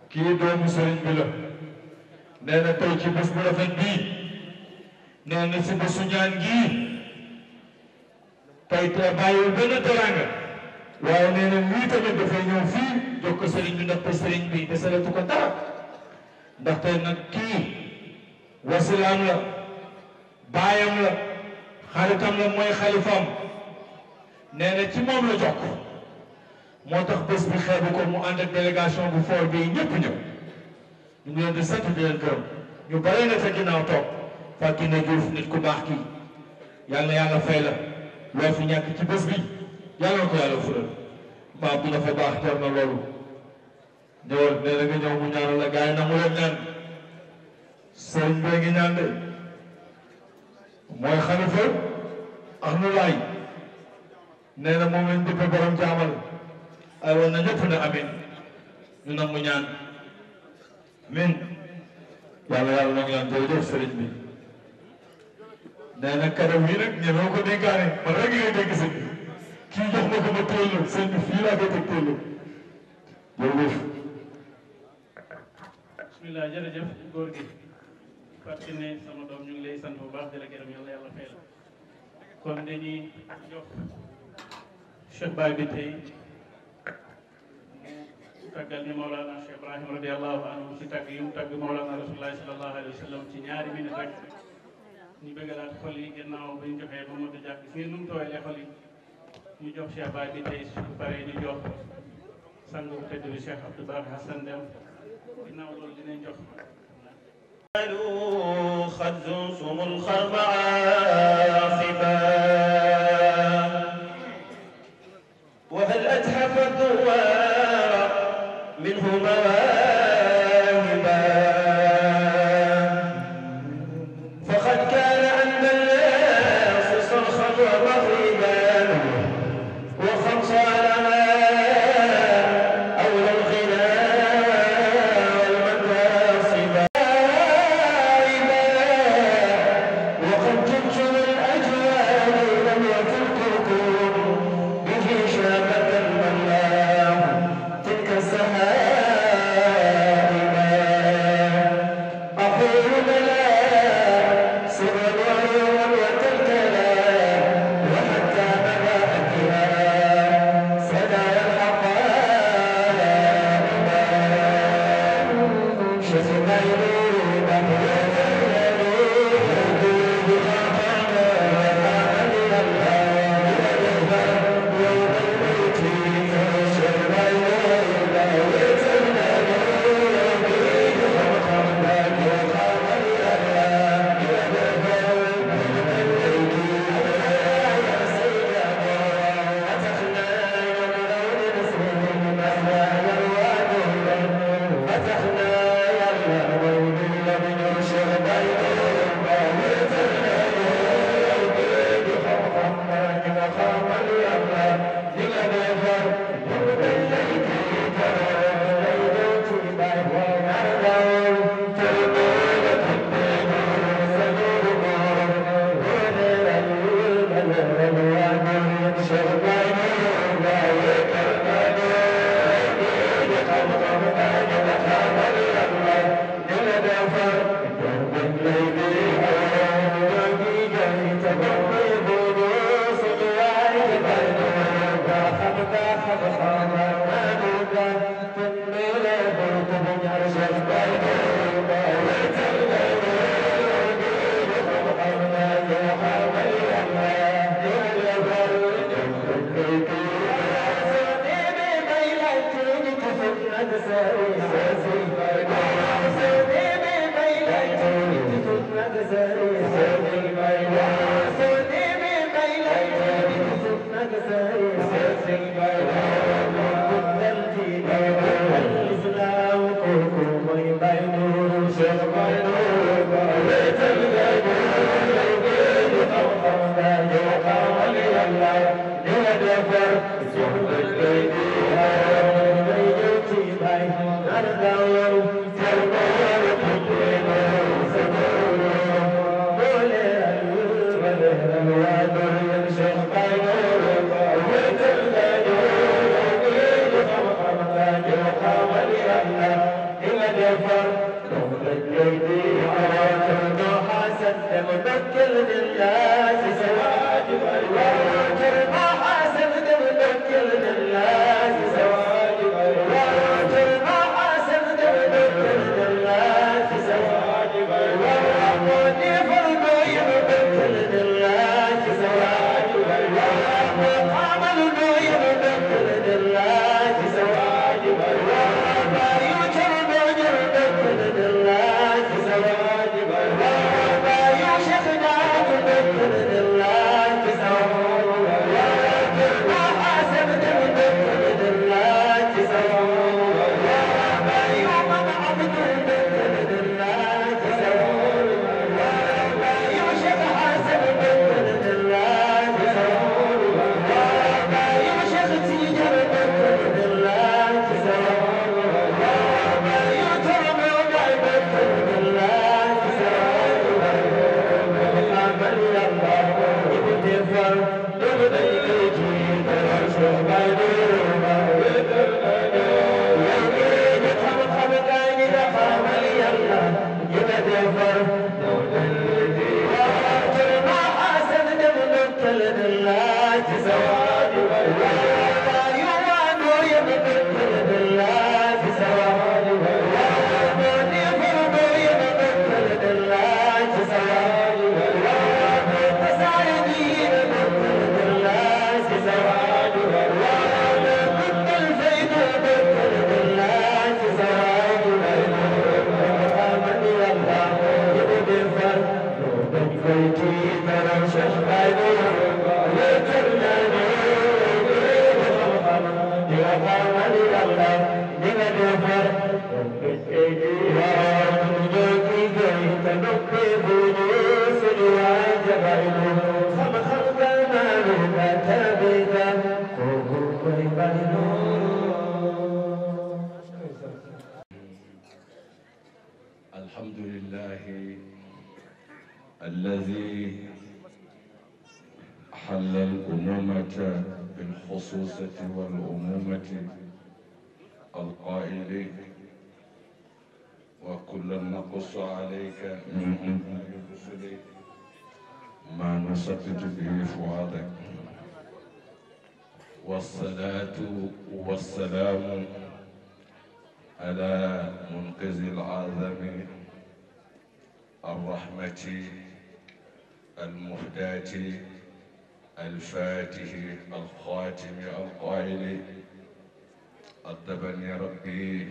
Speaker 8: kii doomu sëriñ bi la nee na tey ci bés bu rafet bii nee na si bésu ñaan gii tey te bàyyiwul benn teraanga waaye nee na lii tamit dafay ñëw fii jox ko sëriñ bi ndaxte sëriñ bi desalatu ko dara ndaxte nag kii wasilaam la baayam la xaritam la mooy xalifaam nee na ci moom la jokk moo tax bés bi xeebu ko mu ànd ak délégation bu fort bi ñëpp ñëw ñu ngi leen di sant di leen gërëm ñu bare na sa ginnaaw toog Fatou Kiné Diouf nit ku baax kii yàlla na yàlla fay la loo fi ñàkk ci bés bi yàlla na ko yàlla fural maam bi dafa baax jar na loolu ñëwal nee na nga ñëw mu ñaanal la gars yi nangu leen ñaan sëriñ bee ngi ñaan de mooy xalifa ak nu laay nee na moom lañ dippe borom jaamal ay woon na ñëpp ne amin ñu nangu ñaan amin yàlla yàlla nangu ñaan jërëjëf sëriñ bi nee na kadam yi nag ñemee ko dénkaane man rek ngay dégg sëñ bi kii jox ma ko ma téelu sëñ bi fii laa koy teg téelu jërëjëf
Speaker 5: bismillah jërëjëf góor gi Fatou Kiné sama doom ñu ngi lay sant bu baax di la gërëm yàlla yàlla fay la kon dañuy jox Cheikh Baye bi tey mu tàggal ni Mawlana Cheikh Ibrahim radiallahu anhu ci tàgg yu mu tàgg Mawlana Rasulullahi sallallahu alayhi wa sallam ci ñaari minute rek ñu bëggalaat xol yi gannaaw ba ñu joxee ba mu di jàpp gis ngeen nu mu tooyalee xol yi ñu jox Cheikh Baye bi tey su paree ñu jox sang bu tëdd bi Cheikh Abdou Bakr Hassan Deme ginnaaw loolu dinañ jox
Speaker 11: خذ سم الخرم عاصفا وهل أتحف الدوار منه مواهبا فقد كان عند الناس صرخا ورهيبا وخمس علماء أولى الغناء والمناصب وقد جئت للأجيال لم يفككم به شابة المنام تلك السهائب أقول بلى سرا وعيونا وتلتلا وحتى مبادئها سدايا الحقائب شفنا يريد فتحنا يلا
Speaker 12: الحمد لله الذي حل الأمومة بالخصوصة والأمومة القائل وكلا نقص عليك من أنباء الرسل ما نثبت به فؤادك والصلاة والسلام على منقذ العظم الرحمة المهداة الفاتح الخاتم القائل أدبني ربي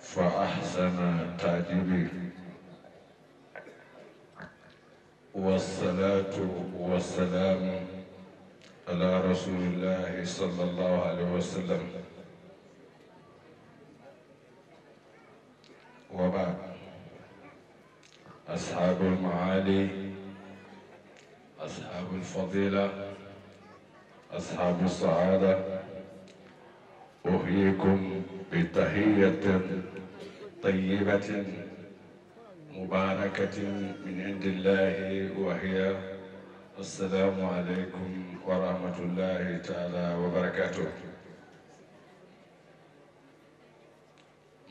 Speaker 12: فأحسن تأديبي والصلاة والسلام على رسول الله صلى الله عليه وسلم وبعد أصحاب المعالي أصحاب الفضيلة أصحاب السعادة أحييكم بتحية طيبة مباركة من عند الله وهي السلام عليكم ورحمة الله تعالى وبركاته.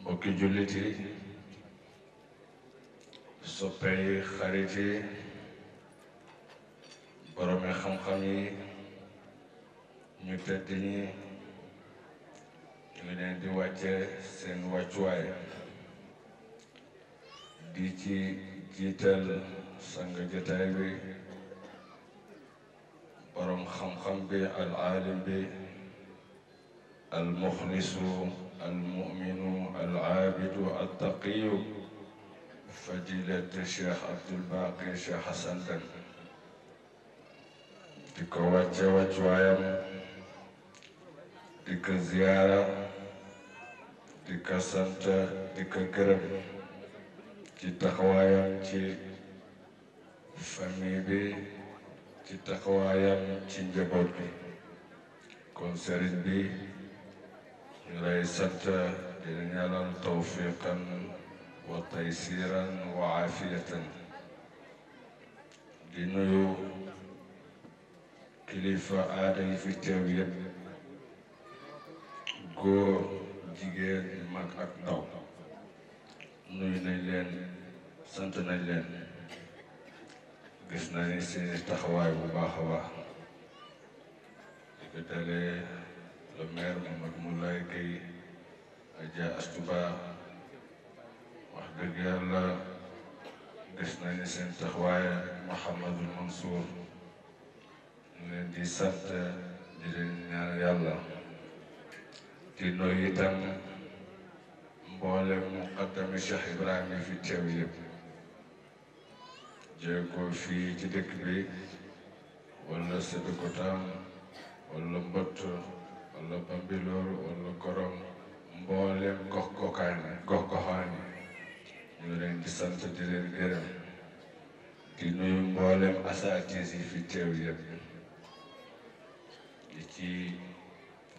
Speaker 12: mbokki jullit yi soppey xarit yi boromi xam-xam yi ñu tedd ñi ñu ngi leen di wàcce seen wàccuwaay di ci jiital sang jotaay bi borom xam-xam bi al aalim bi al muxlisu al mu'minu al aabidu al taqiyu fadilatu Cheikh Abdoul Baqi Cheikh Hassan Deme di ko wàcce wàccuwaayam di ko ziyaara di ko sant di ko gërëm ci taxawaayam ci famille bi ci taxawaayam ci njaboot bi kon sëriñ bi ñu lay sant di la ñaanal tawfiqan wa taysiran wa aafiyatan di nuyu kilifa aada yi fi teew yépp góor jigéen mag ak ndaw nuyu nañ leen sant nañ leen gis nañ seeni taxawaay bu baax a baax di ko dalee le maire Mamadou Moulaye Gueye Adja Astouba wax dëgg yàlla gis nañ seen taxawaay Mouhamadou Mansour ñu leen di sant di leen ñaan yàlla di nuyu itam mboolem muqaddami Cheikh Ibrahima yi fi teew yëpp jéego fii ci dëkk bi wala Sébikotane wala Mbott wala Bambilor wala Gorom mboolem gox-goxaan ñu leen di sant di leen gërëm di nuyu mboolem asaatis yi fi teew yëpp di ci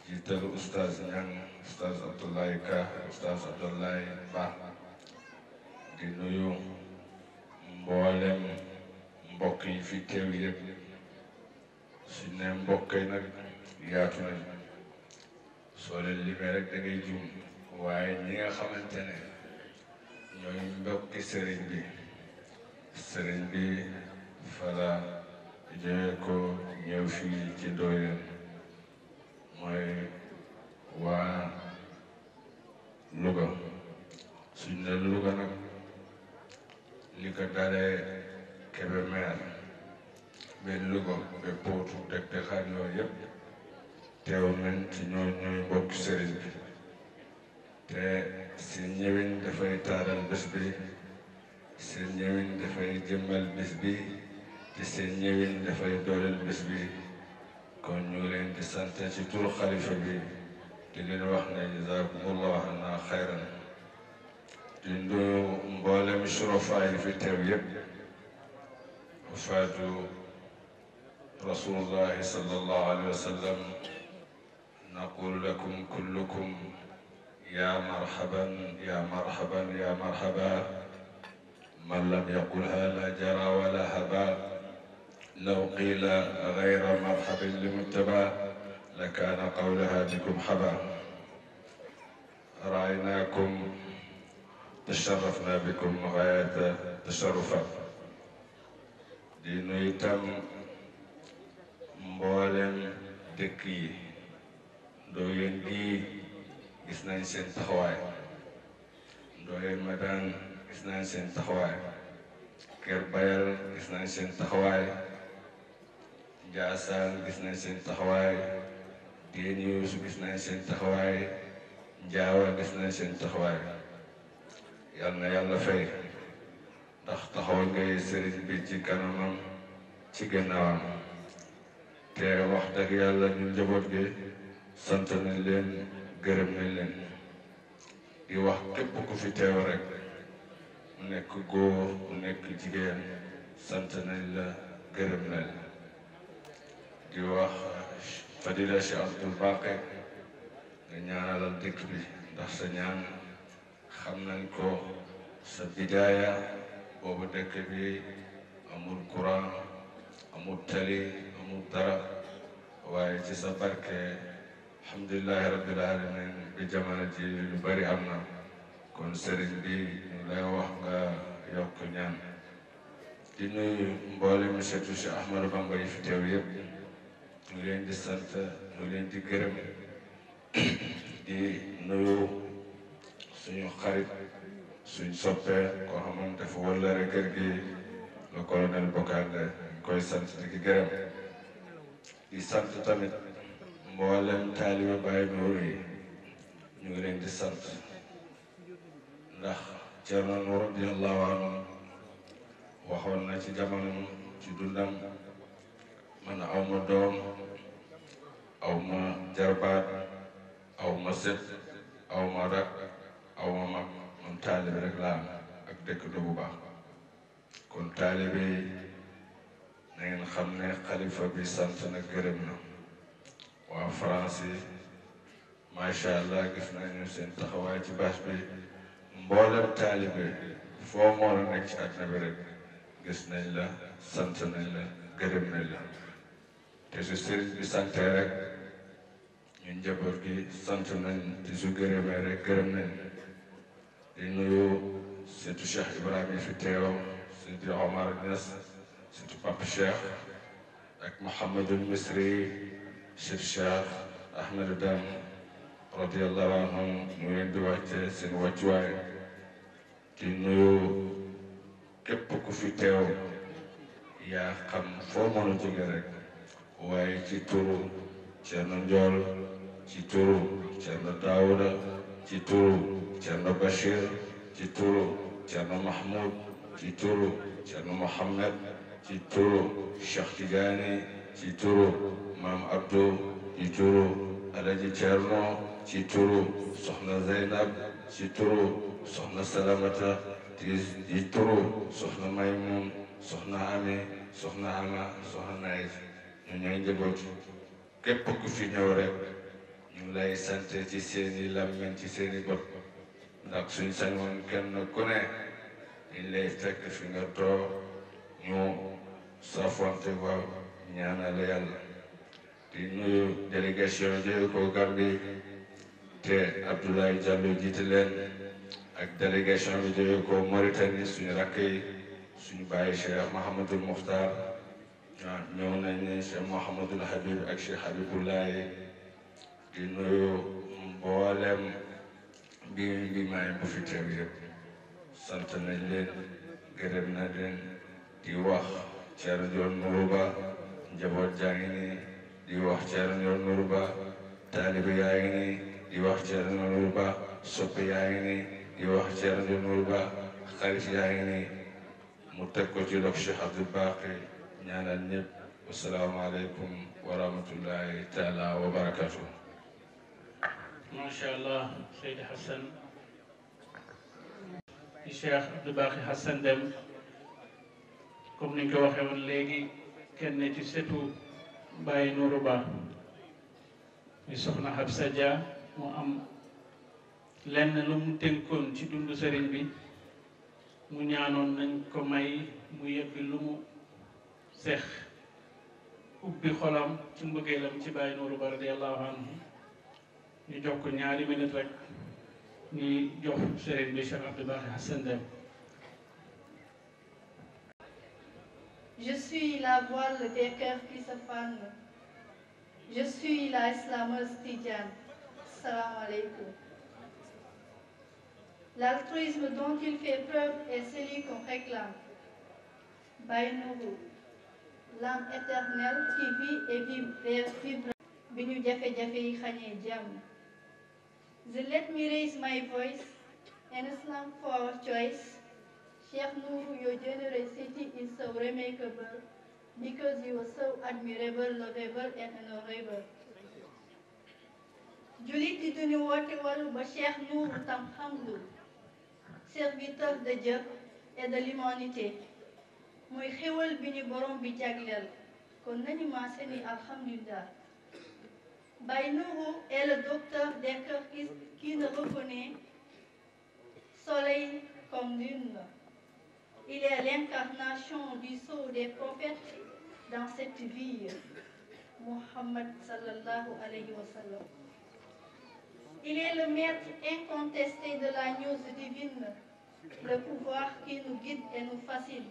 Speaker 12: jiital oustaz Ñang oustaz Abdoulaye Ka oustaz Abdoulaye Ba di nuyu mboolem mbokk yi fi teew yëpp su ne mbokk yi nag yaatu nañ soo leen limee rek da ngay juum waaye ñi nga xamante ne ñooy mbokki sëriñ bi fala jóge ko ñëw fii ci Ndoyeen mooy waa Louga suñ ne Louga nag li ko dalee Kébémer ba Louga ba Potou dëkk dëkkaan yooyu yëpp teew nañ ci ñooy mbokki sëriñ bi te seen ñëwin dafay taaral bés bi seen ñëwin dafay jëmmal bés bi te seen ñëwin dafay dooleel bés bi kon ñu ngi leen di sant ci turu xalifa bi di leen wax ne jazakumullahu anna xayran di nuyu mboolem surafa yi fi teew yëpp wafaatu rasulullahi sallallahu alayhi wa sallam naqul lakum kullukum يا مرحبا يا مرحبا يا مرحبا من لم يقلها لا جرى ولا هبا لو قيل غير مرحب لمتبع لكان قولها بكم حبا رأيناكم تشرفنا بكم غاية تشرفا دينو يتم مبولم دكي دوين دي gis nañ seen taxawaay Ndoyeen Madaan gis nañ seen taxawaay Kër Bayal gis nañ seen taxawaay Njaasaan gis nañ seen taxawaay Déen Yuusu gis nañ seen taxawaay Njaawa gis nañ seen taxawaay yal na yàlla fay ndax taxawal ngay sëriñ bi ci kanamam ci gannaawam te wax dëgg yàlla ñun njaboot gi sant nañ leen gërëm nañ leen di wax képp ku fi teew rek mu nekk góor mu nekk jigéen sant nañ la gërëm nañ la di wax Fadila Cheikh Abdoul Baqi nga ñaanalal dëkk bi ndax sa ñaan xam nañ ko sa bidaaya boobu dëkk bi amul courant amul tali amul dara waaye ci sa barke alhamdulillahi rabbil alamin bi jamono ji lu bari am na kon sëriñ bi ñu lay wax nga yokk ñaan di nuyu mboolem seetu si Ahmadou Bamba yi fi teew yëpp ñu leen di sant ñu leen di gërëm di nuyu suñu xarit suñ soppee koo xamante dafa wëllëre kër gi le colonel Bokande ñu koy sant di ki gërëm di sant tamit mboolem taaliba Baay Nuuru yi ñu ngi leen di sant ndax Ceerno Nuuru radiyallahu anhu waxoon na ci jamono ci dundam man awma doom awma jarbaat awma sët awma rak awma mag man taalibe rek laa am ak dëkkandoo bu baax kon taalibe yi na ngeen xam ne xalifa bi sant na gërëm na waa France yi macha allah gis nañu seen taxawaay ci bâche bi mboolem taalibe foo moo la nekk ci àddina bi rek gis nañ la sant nañ la gërëm nañ la te su sëriñ bi santee rek ñun njaboot gi sant nañ te su gërëmee rek gërëm nañ di nuyu surtout Cheikh Ibrahima fi teew surtout Omar Niass surtout Papa Cheikh ak Mouhamadul Misri surtout Cheikh Ahmed Dame radiyallahu anhum ñu leen di wàcce seen wàccuwaay di nuyu képp ku fi teew yaa xam foo mën a jóge rek waaye ci turu Cerno Njool ci turu Cerno Daawuda ci turu Cerno Bachir ci turu Cerno Mahmoud ci turu Cerno Mohammed ci turu Cheikh Tidiane ci turu Maam Abdou ci turu Alaji Cerno ci turu Soxna Zeynab ci turu Soxna Salamata ci turu Soxna Maymun Soxna Ami Soxna Ama Soxna Naïs ñu ñooy njaboot képp ku fi ñëw rek ñu ngi lay sant ci seeni làmmiñ ci seeni bët ndax suñ sañoon kenn ku ne ñu lay fekk fi nga toog ñu safonte ba ñaanal yàlla di nuyu délégation jóge ko Gambie te Abdoulaye Diallo jiite leen ak délégation bi jóge ko Mauritanie suñu rakk yi suñu bàyyi Cheikh Mahamadul Muxtar waaw ñëw nañ ne Cheikh Mouhamadul Habib ak Cheikh Habibullahi di nuyu mboolem bi maay bu fi teew yëpp sant nañ leen gërëm na leen di wax Ceerno Njool Nuuru Ba njaboot jaa ngi nii di wax Ceerno Njool Nuuru Ba taalibe yaa ngi nii di wax Ceerno Njool Nuuru Ba soppe yaa ngi nii di wax Ceerno Njool Nuuru Ba xarit yaa ngi nii mu teg ko ci loxo Cheikh Abdou Baqi ñaanal ñëpp wasalaamaaleykum wa rahmatullahi taala wa barakatuh.
Speaker 5: macha allah Seydi Hassan di Cheikh Abdou Baqi Hassan Deme comme ni ñu ko waxee woon léegi kenn ci setu Baye Nourou Ba di soxna Habsa Dia mu am lenn lu mu tënkoon ci dundu sëriñ bi mu ñaanoon nañ ko may mu yebbi lu mu seex ubbi xolam ci mbëggeelam ci Baye Nourou Ba radiyallahu anhu ñu jox ko ñaari minute rek ñuy jox sëriñ bi Cheikh Abdou Baqi Hassan Deme.
Speaker 13: Je suis la voile des cœurs qui se fanent. Je suis la islameuse Tidjane. Salam alaikum. L'altruisme dont il fait preuve est celui qu'on réclame. Baye Nourou, l'âme éternelle qui vit et vibre bi ñu jafe-jafe yi xañee jàmm. So let me raise my voice in Islam for our choice. Sheikh Nourou, your generosity is so remarkable because you are so admirable, lovable and honorable. Jullit di duñu woote walu ba Cheikh Nourou tam xamlu, serviteur de Dieu et de l'humanité. Muy xéwal bi ñu borom bi jagleel, kon nañu maase ni alhamdulillah. Baye Nourou est le docteur des cœurs qui ne reconnaît soleil comme lune. Il est l'incarnation du sceau des prophètes dans cette vie, Muhammad sallallahu alayhi wa sallam. Il est le maître incontesté de la news divine, le pouvoir qui nous guide et nous fascine.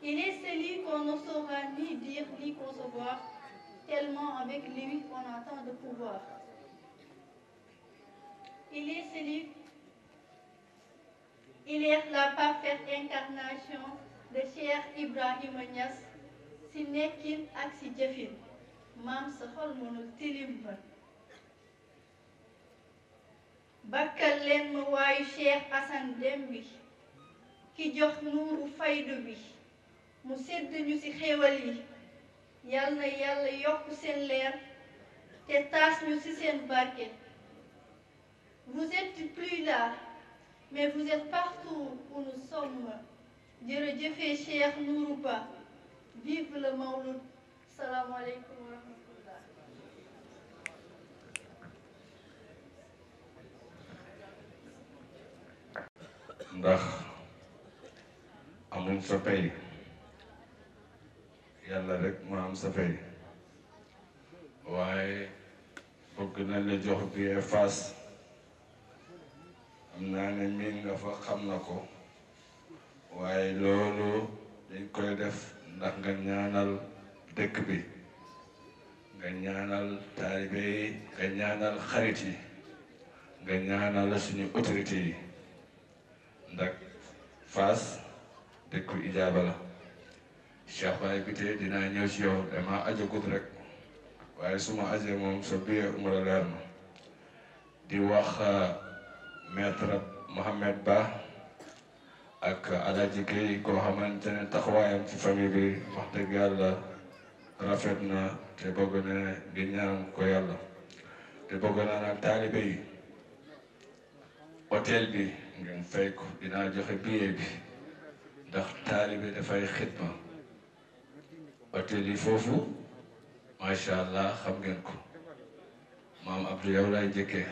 Speaker 13: Il est celui qu'on ne saura ni dire ni concevoir, tellement avec lui on a tant de pouvoir. Il est la parfaite incarnation de Cheikh Ibrahima Niass si nekkin ak si jëfin maam sa xol mënul tilim ba bakkal leen ma waayu Cheikh Assane Deme bi ki jox nuuru faydu bi mu sedd ñu ci xéewal yi yal na yàlla yokk seen leer te taas ñu ci seen barke. Vous êtes plus là mais vous êtes partout où nous sommes. jërëjëfee Cheikh Nourou Ba vive le Mawlud. salaamaaleykum wa rahmatullah.
Speaker 12: ndax amuñ sa pay yàlla rek moo am sa pay waaye bëgg na la jox bi Fass am naa ne miin nga fa xam na ko waaye loolu dañ koy def ndax nga ñaanal dëkk bi nga ñaanal taalibe yi nga ñaanal xarit yi nga ñaanal suñu autorité yi ndax Fass dëkku ijaaba la Cheikh Baye bi tey dinaa ñëw ci yow dama ajagut rek waaye su ma ajee moom sa biir umra leer na di wax maître Mohamed Ba ak Alaaji Gueye koo xamante ne taxawaayam ci famille bi wax dëgg yàlla rafet na te bëgg na di ñaan ko yàlla te bëgg na nag taalibe yi hôtel bi ngeen fay ko dinaa joxe billet bi ndax taalibe dafay xidma hôtel yi foofu macha allah xam ngeen ko maam Abdou yow lay jëkkee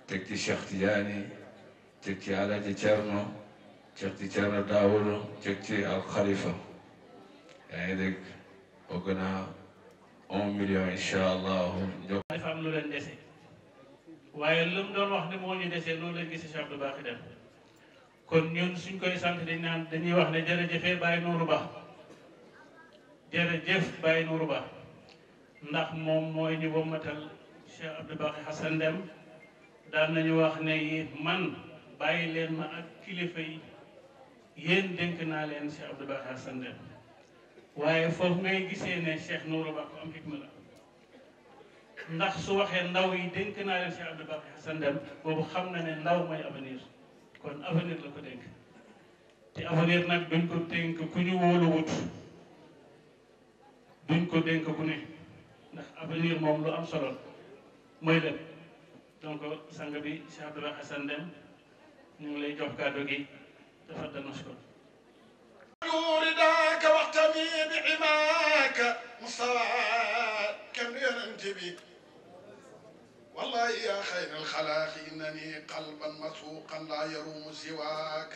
Speaker 12: teg ci Cheikh Tidiane teg ci Alaaji Cerno teg ci Cerno Daawudu teg ci al Khalifa yaa ngi dégg bëgg naa 1 million incha allah.
Speaker 5: dafa am lu leen dese waaye lu mu doon wax ne moo ñu dese loolu leen gis Cheikh Abdou Baaxi dem kon ñun suñ koy sant dañuy wax ne jërëjëfee Baye Nourou Ba jërëjëf Baye Nourou Ba ndax moom mooy ñu wommatal Cheikh Abdou Baaxi Assane Deme daan nañu wax ne man bàyyi leen ma ak kilifa yi yéen dénk naa leen Cheikh Abdou Baaxi Assane Deme waaye foofu ngay gisee ne Cheikh Nourou Ba ko am hikma la ndax su waxee ndaw yi dénk naa leen Cheikh Abdou Baaxi Assane Deme boobu xam na ne ndaw mooy avenir kon avenir la ko dénk te avenir nag duñ ko dénk ku ñu wóoluwut duñ ko dénk ku ne ndax avenir moom lu am solo mooy lépp donc sang bi Cheikh Abdou Baaxi Assane Deme ñu ngi lay jox kàddu gi dafa danos ko
Speaker 14: رداك واحتمي بعماك مصطفى كم ينتبه والله يا خير الخلاق إنني قلبا مسوقا لا يروم سواك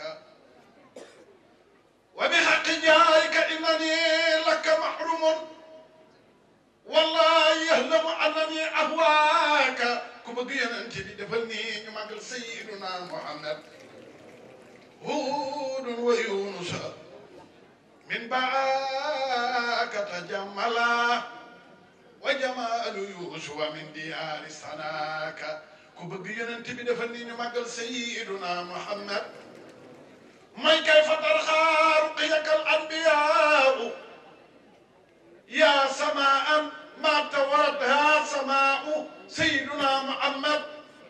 Speaker 14: وبحق جارك إنني لك محروم والله يهلم أنني أهواك كبقي ينتبه دفلني يمقل سيدنا محمد هود ويونس من بعاك تجملا وجمال يوسف من ديار سناك كبقي ينتبه دفني مقل سيدنا محمد ما كيف ترخى رقيك الأنبياء يا سماء ما توردها سماء سيدنا محمد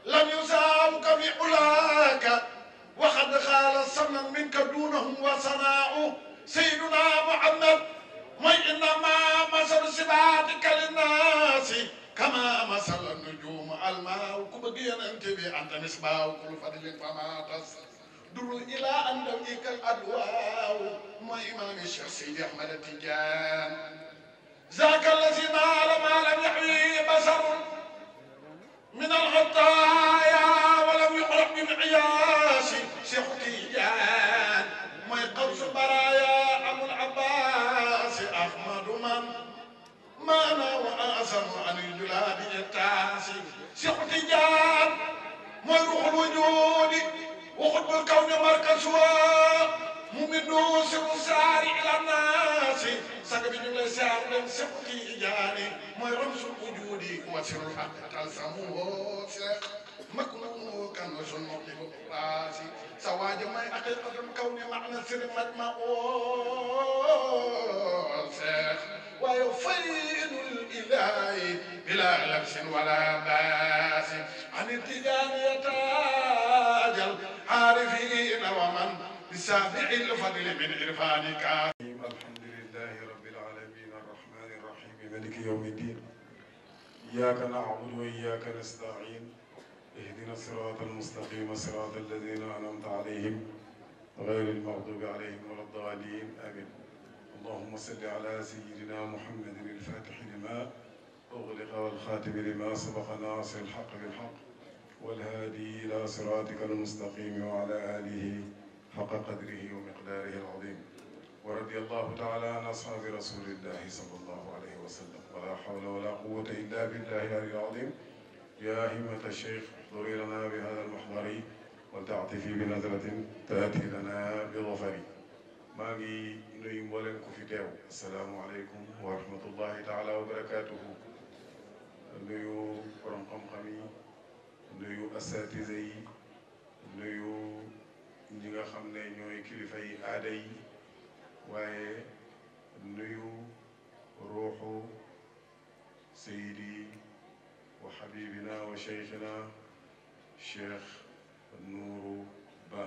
Speaker 14: لم يساوك في علاك وقد خال سمنا منك دونهم وصناء سيدنا محمد ما إنما مثل صفاتك للناس كما مثل النجوم الماء كبقي انتبه أنت مصباح كل فضل فما تصدر إلى أن دويك الأدواء ما إمام الشيخ سيدي أحمد التجان ذاك الذي نال ما لم يحوي بشر من الغطايا ولم يخرج من عياش شيخ تجان ما يقوس البرايا أبو العباس أحمد من مانا وأسم عن الجلاد التاسي شيخ تجان ما يروح الوجود وخطب الكون مركزها ممن سر ساري إلى الناس سقب جملة سار لم شيخ تجاني ما يرمس الوجود وسر الحق تلسمه شيخ مكنون كان وجه المطلب راسي سواج ما حقيقة الكون معنى سر مجمع شيخ ويفيد الإله بلا لبس ولا باس عن التجارة تاج العارفين ومن بسابع الفضل من عرفانك. الحمد لله رب العالمين الرحمن الرحيم مالك يوم الدين. إياك نعبد وإياك نستعين. اهدنا الصراط المستقيم صراط الذين أنعمت عليهم غير المغضوب عليهم ولا الضالين آمين. اللهم صل على سيدنا محمد الفاتح لما أغلق والخاتم لما سبق ناصر الحق بالحق والهادي إلى صراطك المستقيم وعلى آله حق قدره ومقداره العظيم. ورضي الله تعالى عن أصحاب رسول الله صلى الله عليه وسلم. ولا حول ولا قوة إلا بالله العلي العظيم. يا همة الشيخ احضري لنا بهذا المحضر ولتعطفي بنظرة تأتي لنا بظفر. maa ngi nuyu mbooleen ku fi teew asalaamualeykum wa rahmatullahi taala wa barakaatuhu. nuyu borom xam-xam yi, nuyu asatise yi, nuyu ñi nga xam ne ñooy kilifa yi aada yi, waaye nuyu ruuxu sayidi wa xabibina wa cheikhina cheikh Nuuru Ba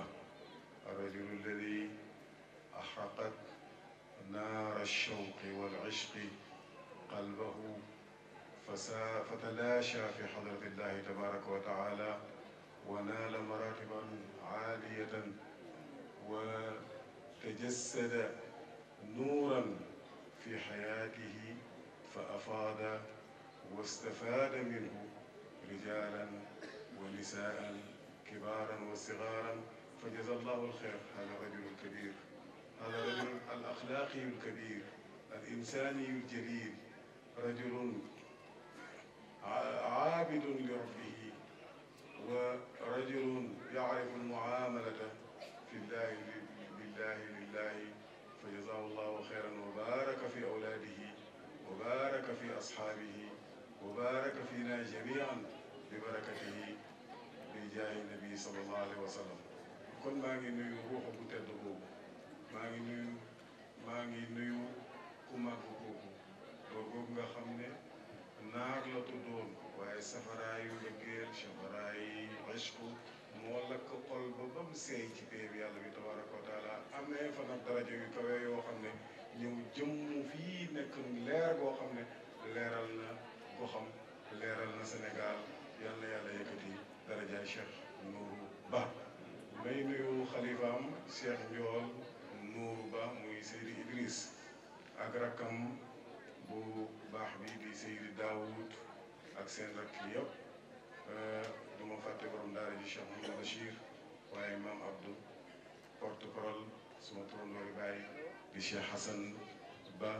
Speaker 14: arrajulu alladi أحرقت نار الشوق والعشق قلبه فتلاشى في حضرة الله تبارك وتعالى ونال مراتبا عالية وتجسد نورا في حياته فأفاض واستفاد منه رجالا ونساء كبارا وصغارا فجزا الله الخير. هذا الرجل الكبير، هذا الرجل الأخلاقي الكبير الإنساني الجليل، رجل عابد لربه ورجل يعرف المعاملة في الله بالله لله، فجزاه الله خيرا وبارك في أولاده وبارك في أصحابه وبارك فينا جميعا ببركته بجاه النبي صلى الله عليه وسلم. kon maa ngi nuyu ruuxu bu tedd boobu, maa ngi nuyu ku màgg kooku loolu boobu nga xam ne naar la tuddoon waaye safaraayu mbëggeel safaraayu ishqu moo lakk xol ba mu seey ci péeb yàlla bi tabaraka wa taala amee fa nag daraja yu kawe yoo xam ne ñëw jëmm fii nekk leer goo xam ne leeral na goxam leeral na Sénégal. yal na yàlla yëkkati darajaay Cheikh Nuuru Ba. may nuyu xalifaam Cheikh Njool Nuuru Ba muy Seydi Idriss ak rakkam bu baax bi di Seydi Daoud ak seen rakk yëpp. du ma fàtte borom daara ji Cheikh Mouhamed Bachir waaye maam Abdou porte-parole suma turandoori bàyyi di Cheikh Hassan Ba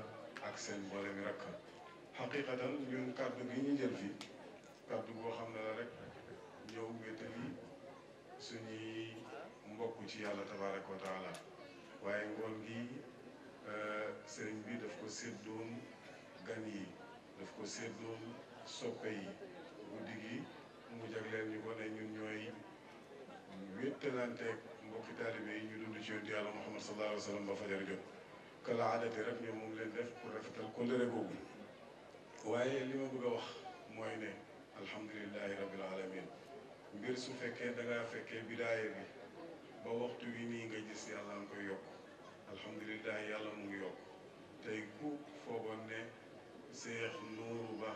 Speaker 14: ak seen boole mi rakk. xaqiqatan ñun kàddu gi ñu jël fii kàddu goo xam ne la rek ñëw wétali suñuy mbokk ci yàlla tabaraka wa taala, waaye ngoon gi sëriñ bi daf ko séddoon gan yi, daf ko séddoon soppe yi. guddi gi mu jagleel ñu ko ne ñun ñooy wéttalanteeg mbokki taalibe yi ñu dund ci yonent yàlla Muhammad sallallahu alayhi wa sallam ba fajar jot. kala aadati rek ñoom moom leen def pour rafetal kóllëre googu. waaye li ma bëgg a wax mooy ne alhamdulillahi rabbil alamin. mbir su fekkee da ngaa fekkee bidaaya bi ba waxtu wi nii nga gis yàlla nga koy yokk, alhamdulilah yàlla mu ngi yokk. tey ku foogoon ne Cheikh Nuuru Ba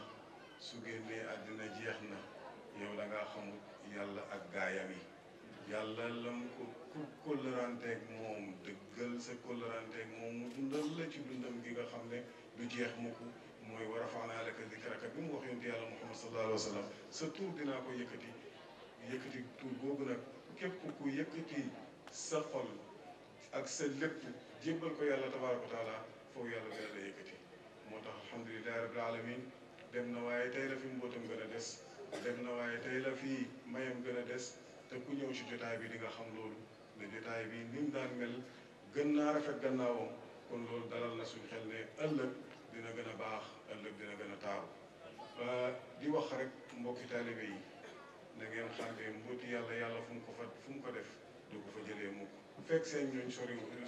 Speaker 14: su génnee àddina jeex na, yow da ngaa xamut yàlla ak gaayam yi. yàlla lam ko ku kóllëranteeg moom dëggal sa kóllëranteeg moom mu dundal la ci dundam gi nga xam ne du jeex mukk, mooy wa rafa'naa laka zikraka bi mu wax yonent yàlla Muhammad sallallahu alayhi wa sallam sa tur dinaa ko yëkkati. yëkkati tur boobu nag képp ku yëkkati sa xol ak sa lépp jébbal ko yàlla tabaaraka wa taala foofu yàlla dina la yëkkati. moo tax alhamdulilahi rabbil alamin dem na waaye tey la fi mbootam gën a des, dem na waaye tey la fi mayam gën a des. te ku ñëw ci jotaay bi di nga xam loolu ne jotaay bi ni mu daan mel gën naa rafet gannaawam. kon loolu dalal na suñu xel ne ëllëg dina gën a baax, ëllëg dina gën a taaru. di wax rek mbokki taalibe yi na ngeen xam ne mbooti yàlla fu mu ko def du ko fa jëlee mukk. fekk seen ñooñ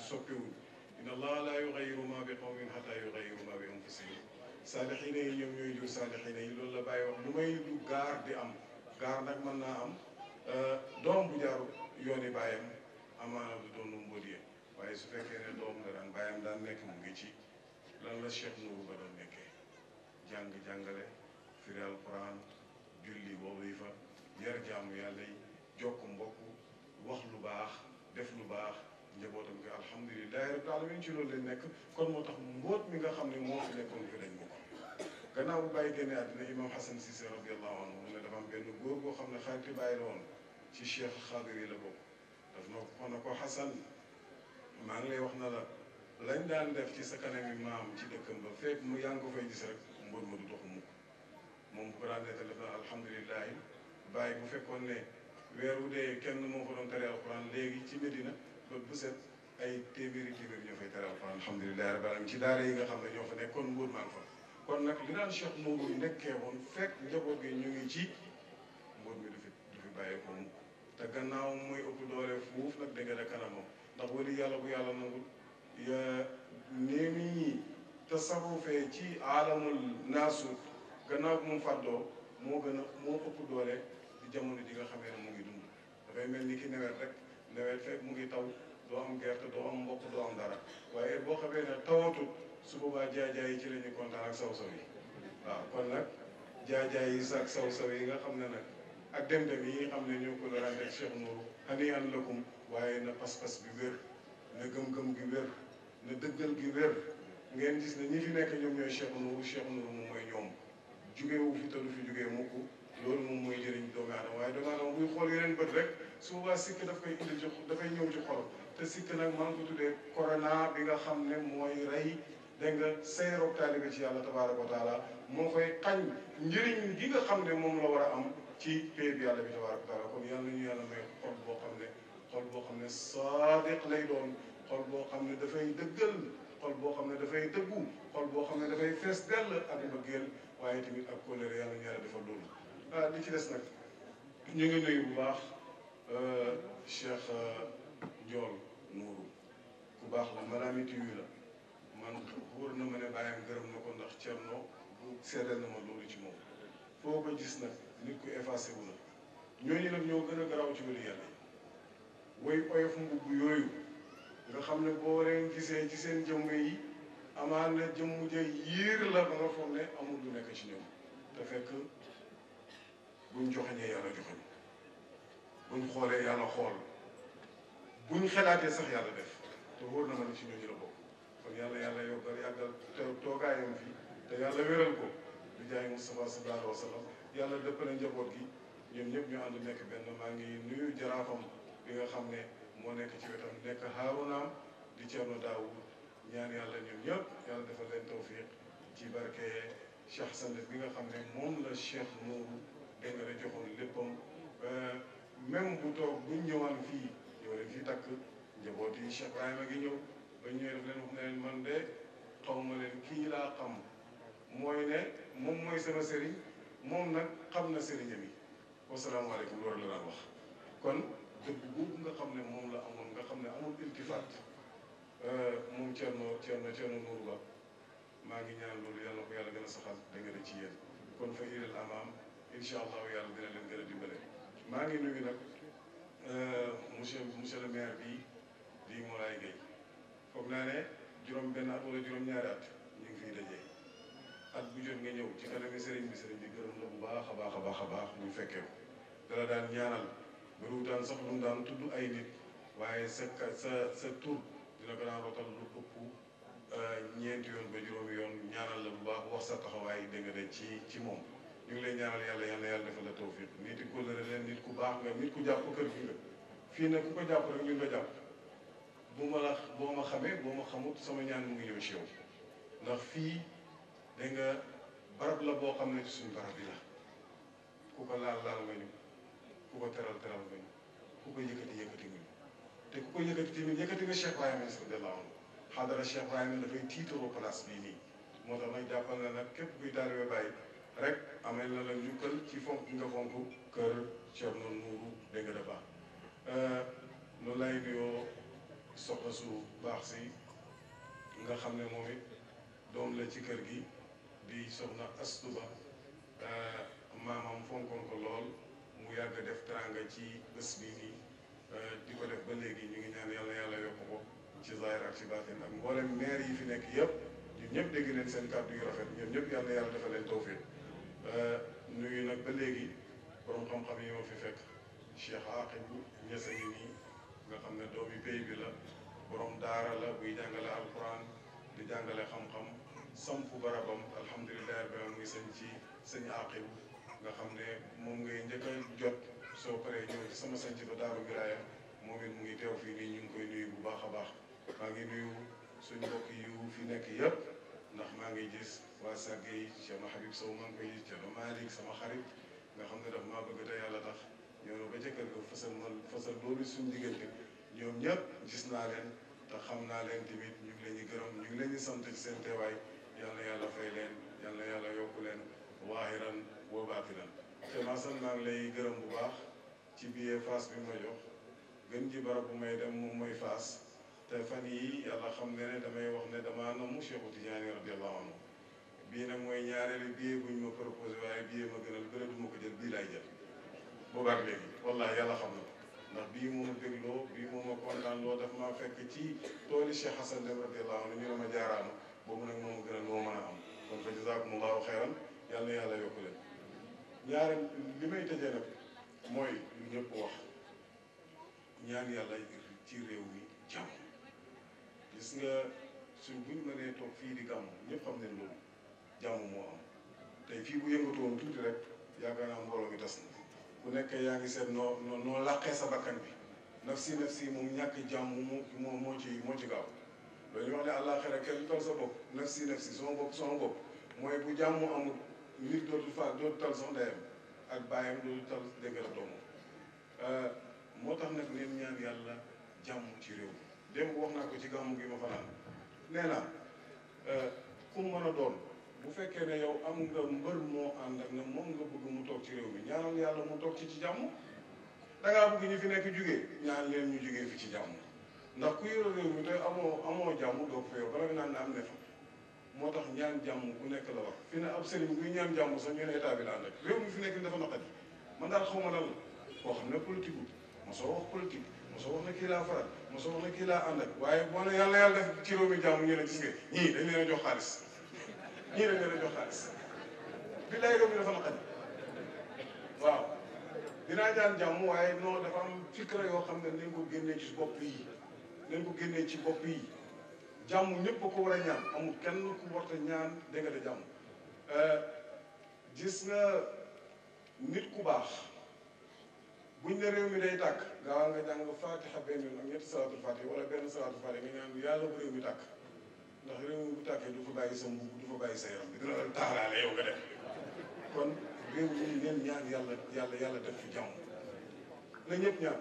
Speaker 14: soppiwuñ. inna allaha la yughayyiru ma bi qawmin hatta yughayyiru ma bi anfusihim. saalixiina yi ñoom ñooy jur saalixiina yi, loolu la bàyyi wax lu may lu gaar di am gaar nag mën naa am doom bu jaaru yooni bàyyam amaana du doon mbóodiyee waaye su fekkee ne doom la daan bàyyam daan nekk mu ngi ci lan la Cheikh Nourou ba doon nekkee jàng-jàngale firi alquran julli wasifa yar jaamu yàlla yi jokk mbokk wax lu baax def lu baax njabootam gi alhamdulilahi rabbil alamin ci loolu lañ nekk kon moo tax mbóot mi nga xam ne moo fi nekkoon fi dañ ko gannaaw bu bàyyi génne àddina imam Hassan Cissé radiallahu anhu mu ne dafa am benn góor boo xam ne xaariti bàyyi la woon ci Cheikh Xaadir yi la bokk daf na ko na ko Hassan maa ngi lay wax na la lañ daan def ci sa kanami maam ci dëkkam ba fekk mu yaa ngi ko fay gis rek mbóot ma du doxu mukk moom bu ko daan nettali def na alhamdulilahi bàyyi bu fekkoon ne weer wu dee kenn moo fa doon tere alquran léegi ci Medina ba bu set ay téeméeri ñoo fay tere alquran alhamdulilahi rabbil alamin ci daara yi nga xam ne ñoo fa nekkoon mbóot maa ngi fa kon nag li daan Cheikh Nourou nekkee woon fekk njaboot gi ñu ngi ci mbóot mi du fi bàyyeekoo mukk te gannaaw mooy ëpp doole fuuf nag dégg nga kanamam ndax wali yàlla bu yàlla nangul nii muy tasarufee ci aalamul naasut gannaaw bu mu fàddoo moo ëpp doole di jamono ji nga xamee ne mu ngi dund dafay mel ni ki nawet rek nawet fekk mu ngi taw doo am gerte doo am mboq doo am dara waaye boo xamee ne tawatut su boobaa jaajaay yi ci la ñuy kontaan ak saw-saw yi waaw kon nag jaajaay yi ak saw-saw yi nga xam ne nag ak dem-dem yi nga xam ne ñoo ko la ràndeeg Cheikh Nourou hani an lakum waaye na pas-pas bi wér na gëm-gëm gi wér na dëggal gi wér ngeen gis ne ñi fi nekk ñoom ñooy Cheikh Nourou moom mooy ñoom jugeewu fi te du fi jugee mukk loolu moom mooy jëriñ doomu aadama waaye doomu aadama buy xool yeneen bët rek su boobaa sikk daf koy indi ci dafay ñëw ci xol te sikk nag maa ngi ko tuddee corona bi nga xam ne mooy rey dégg nga seeroog taalibe ci yàlla tabaaraka wa taala moo koy xañ njëriñ gi nga xam ne moom la war a am ci pay bi yàlla bi tabaaraka wa taala kon yàlla ñu yàlla may xol boo xam ne saadiq lay doon xol boo xam ne dafay dëggal xol boo xam ne dafay dëggu xol boo xam ne dafay fees dell ak mbëggeel waaye tamit ak kóllëre yàlla ñu yàlla defal loolu li ci des nag ñu ngi nuyu bu baax Cheikh Ndiol Nourou ku baax la malaamiti yu la man wóor na ma ne bàyyam gërëm na ko ndax Cerno bu seedal na ma loolu ci moom foo ko gis nag nit ku effacé wu la ñooñu nag ñoo gën a garaaw ci wàllu yàlla woy oyof mbubb yooyu nga xam ne boo leen gisee ci seen jëmm yi amaan na jëmm ja yiir la ba nga foog ne amul lu nekk ci ñoom te fekk buñ joxeñee yàlla joxeñ buñ xoolee yàlla xool buñ xelaatee sax yàlla def te wóor na ma ne ci ñooñu la bokk kon yàlla yàggal toogaayam fi te yàlla wéral ko di jaay Moustapha sallallahu alayhi wa sallam yàlla dëppale njaboot gi ñoom ñëpp ñu ànd nekk benn maa ngi nuyu jaraafam bi nga xam ne moo nekk ci wetam nekk haarunaam di Ceerno Daawud ñaan yàlla ñoom ñëpp yàlla defal leen tawfiq ci barke Cheikh Sandef bi nga xam ne moom la Cheikh Nourou dégg nga joxoon léppam même bu toog buñ ñëwaan fii ñëw leen fii takk njaboot yi Cheikh Ibrahima gi ñëw ba ñëwee daf leen wax ne leen man de xaw ma leen kii laa xam mooy ne moom mooy sama sëriñ moom nag xam na sëriñam yi wasalaamaaleykum loolu la daan wax kon dëgg boobu nga xam ne moom la amoon nga xam ne amul iltifaat moom Ceerno Nourou Ba maa ngi ñaan loolu yàlla ko yàlla gën a saxal da nga ci yéen kon fa ilal amaam incha allahu yàlla dina leen gën a dimbale maa ngi nuyu nag monsieur le maire bi di Moulay Gueye foog naa ne juróom benn at wala juróom-ñaari at ñu ngi fiy dajee at bu jot nga ñëw ci kanami sëriñ bi gërëm la bu baax a baax a baax a baax ñu fekkee ko dala daan ñaanal bëriwu daan sax lu mu daan tudd ay nit waaye sa tur dina ko daan rotal lu ëpp ñeenti yoon ba juróomi yoon ñaanal la bu baax wax sa taxawaay dégg nga ci moom ñu ngi lay ñaanal yàlla defal la tawfiq nit ku la leen nit ku baax nga nit ku jàpp kër gi nga fii nag ku ko jàpp rek ñun nga jàpp boo ma xamee boo ma xamut sama ñaan mu ngi ñëw ci yow ndax fii dégg nga barab la boo xam ne ci suñu barab yi la ku ko laal nga ñu ku ko teral nga ñu ku ko yëkkati nga ñu te ku ko yëkkati tamit yëkkati nga Cheikh Ibrahima radiyallahu anhu xadara Cheikh Ibrahima dafay tiitaroo place bii nii moo tax nag jàppal na nag képp kuy taalibe Baay rek amee na la njukkal ci fonk nga fonk kër Ceerno Nourou dégg nga da baax loolu lay nuyoo soxna su baax si nga xam ne moom it doom la ci kër gi di soxna Astu Ba maamam fonkoon ko lool mu yàgg def teranga ci bés bi nii di ko def ba léegi ñu ngi ñaan yàlla yàlla yokk ko ci zahir ak ci baatin ak mboolem maire yi fi nekk yëpp ñun ñëpp dégg nañ seen kàddu yu rafet ñoom ñëpp yàlla yàlla defal leen tawfiq nuyu nag ba léegi borom xam-xam yi ma fi fekk Cheikh Aqib Ñas a ngi nii nga xam ne doomi pays bi la borom daara la buy jàngale alquran di jàngale xam-xam sampu barabam alhamdulilah rabbil alamin mu ngi sëñ ci sëñ Aqib nga xam ne moom ngay njëkk a jot soo paree ñëw ci sama sëñ ci ba Daaru Birahim moom it mu ngi teew fii nii ñu ngi koy nuyu bu baax a baax maa ngi nuyu suñ mbokk yu fi nekk yëpp ndax maa ngi gis waa Sàgge yi Cheikh Habib Sow maa ngi koy gis Cheikh Malick sama xarit nga xam ne daf maa bëgg te yàlla tax ñoo ba ca kër ga fasal loolu suñ diggante ñoom ñëpp gis naa leen te xam naa leen tamit ñu ngi leen di gërëm ñu ngi leen di sant ci seen teewaay yal na yàlla fay leen yal na yàlla yokku leen waahiran wa baatinan te maasal maa ngi lay gërëm bu baax ci biir Fass bi ma jox gën ji barab bu may dem moom mooy Fass te fan yi yàlla xam ne ne damay wax ne damaa namu Cheikhu Tidiane radiyallahu anhu bii nag mooy ñaareelu billet buñ ma proposé waaye billet ma gënal bële du ma ko jël bii laay jël boobaak léegi wallahi yàlla xam na ndax bii mooma bégloo bii mooma kontaan loo daf maa fekk ci tooli Cheikh Hassan Dem radiyallahu anhu ñu ne ma jaaraama boobu nag mooma gënal moo mën a am kon fa jazakumullahu xeyran yàlla na yàlla yokku leen ñaareel li may tëjee nag mooy lu ñëpp wax ñaan yàlla ci réew mi jàmm gis nga suñ buñ mënee toog fii di gàmm ñëpp xam ne loolu jàmm moo am tey fii bu yëngatu woon tuuti rek yaakaar naa mbooloo mi tas na ku nekk yaa ngi seet noo làqee sa bakkan bi nafsi nafsi moom ñàkk jàmm moo ci gaaw loolu ñu wax ne àllaaxira kenn tal sa bopp nafsi nafsi sama bopp mooy bu jàmm amul nit dootu tal sax ndeyam ak bàyyam dootu tal dégg la doomam moo tax nag neen ñaan yàlla jàmm ci réew mi démb wax naa ko ci gàmmu gi ma fanaan nee naa ku mu mën a doon bu fekkee ne yow am nga mbër moo ànd ak na moom nga bëgg mu toog ci réew mi ñaanal yàlla mu toog ci jàmm dangaa bëgg ñu fi nekk jugee ñaan leen ñu jugee fi ci jàmm ndax ku yore réew mi te amoo jàmm doo ko fa yow bala nga naan ne am ne fa moo tax ñaan jàmm ku nekk la wax fi ne ab sëriñ buy ñaan jàmm sax ñu ne état bi la ànd ak réew mi fi nekk dafa naqari man daal xaw ma lan la koo xam ne politique wut mosoo wax politique mosoo wax ne kii laa faral mosoo wax ne kii laa ànd ak waaye boo ne yàlla def ci réew mi jàmm ñu ne gis nga ñii dañ leen a jox xaalis ñii dañ leen a jox xaalis bi lay réew mi dafa naqari waaw dinaa ñaan jàmm waaye non dafa am fikra yoo xam ne nañ ko génnee ci bopp yi nañ ko génnee ci bopp yi jàmm ñëpp ko war a ñaan amul kenn ku warta ñaan dégg nga de jàmm gis nga nit ku baax buñ ne réew mi day tàkk gaaw nga jàng fatiha benn yoon ak ñetti salaatul fatiha wala benn salaatul fatiha nga ñaan yàlla bu réew mi tàkk ndax réew mi bu tàkkee du fa bàyyi sa mbubb du fa bàyyi sa yaram bi dina la taalaale yow nga dem kon réew mi neen ñaan yàlla def fi jàmm na ñëpp ñaan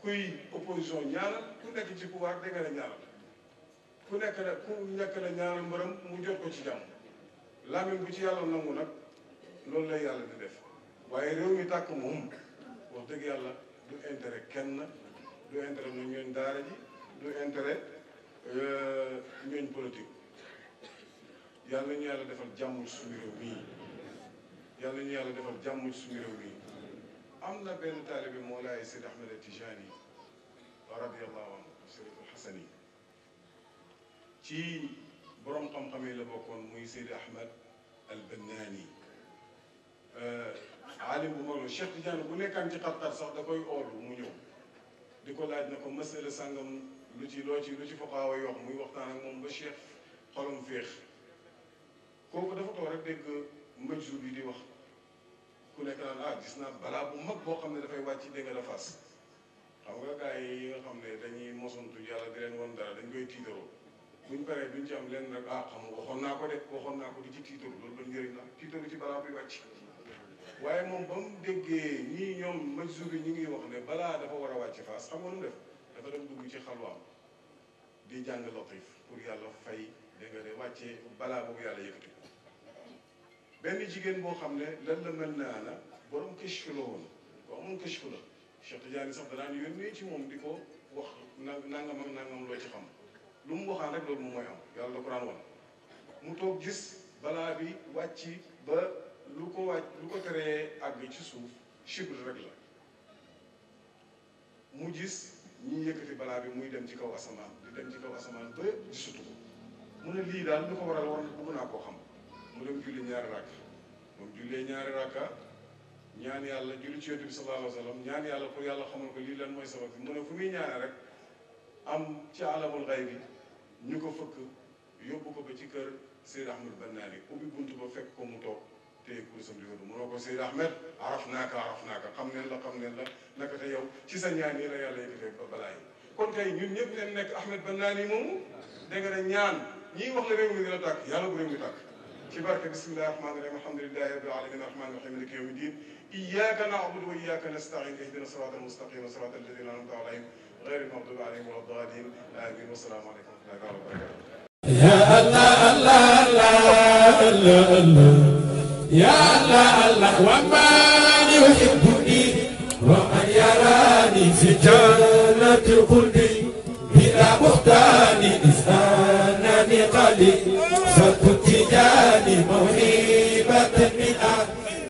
Speaker 14: kuy opposition ñaanal ku nekk ci pouvoir da nga ne ñaanal ku nekk na ñaanal mbërëm mu jot ko ci jàmm làmmiñ bu ci yàlla nangu nag loolu lay yàlla di def waaye réew mi tàkk moom wax dëgg yàlla du intérêt kenn du intérêt na ñooñ daara ji du intérêt ñooñ politique yàlla ñu yàlla defal jàmm suñu réew mii yàlla ñu yàlla defal jàmm suñu réew mii am na benn taalibe Moolaay Seydi Ahmed Tijani radiyallahu anhu Sharif al Hasani ci borom xam-xam yi la bokkoon muy Seydi Ahmed al Bannaani alim bu mag la Cheikh Tidiane bu nekkaan ci xat-xat sax da koy oolu mu ñëw di ko laaj na ko masala sàngam lu ci fuqaawa yi wax muy waxtaan ak moom ba Cheikh xolam féex kooku dafa toog rek dégg majjur bi di wax ku nekk naan gis naa balaa bu mag boo xam ne dafay wàcc dégg nga fas xam nga gars yi nga xam ne dañuy mosantu yàlla di leen won dara dañ koy tiitaroo buñ paree duñ ci am leen rek xam nga waxoon naa ko di ci tiitaru loolu la njëriñ la tiitaru ci balaa buy wàcc waaye moom ba mu déggee ñii ñoom majjur bi ñu ngi wax ne balaa dafa war a wàcc fas xam nga nu mu def dafa dem dugg ci xalwaam di jàng latif pour yàlla fay dégg nga de wàccee balaa boobu yàlla yëkkati benn jigéen boo xam ne lan la mel naa na borom kashfu la woon ko amoon kashfu la Cheikh Tidiane sax danaan yónnee ci moom di ko wax nangam ak nangam loo ci xam lu mu waxaan rek loolu moom mooy am yàlla da ko daan wan mu toog gis balaa bi wàcc ba lu ko teree àgg ci suuf chibre rek la mu gis ñi yëkkati balaa bi muy dem ci kaw asamaan di dem ci kaw asamaan ba gisatu ko mu ne lii daal lu ko waral war bëgg naa koo xam mu dem julli ñaari rakka moom jullee ñaari rakka ñaan yàlla julli ci yonent bi sallallahu alayhi wa sallam ñaan yàlla pour yàlla xamal ko lii lan mooy sabab bi mu ne fu muy ñaane rek am ci alamul xay bi ñu ko fëkk yóbbu ko ba ci kër Seyd Ahmed Bannaani ubbi buntu ba fekk ko mu toog téye kursam di wërdu munoo ko Seyd Ahmed araf naaka xam neen la naka te yow ci sa ñaan yi la yàlla yëkkatee ba balaa yi kon kay ñun ñëpp leen nekk Ahmed Bannaani moomu dégg nga ne ñaan ñii wax la réew mi dina tàkk yàlla bu réew mi tàkk ci barke bismillahi rahmaani rahim alhamdulillahi rabbil alamin arrahmani rahim maliki yawmi din iyyaka na'budu wa iyyaka nasta'in ihdina siratal mustaqim siratal ladina an'amta alayhim ghayril maghdubi alayhim wala ddaalin amin wasalaamu aleykum wa rahmatullahi wa barakatuh
Speaker 1: يا الله الله الله الله الله يا الله الله ومن يحبني ومن يراني في جنة الخلد بلا بهتان إذ أنني قليل فكنت جاني موحي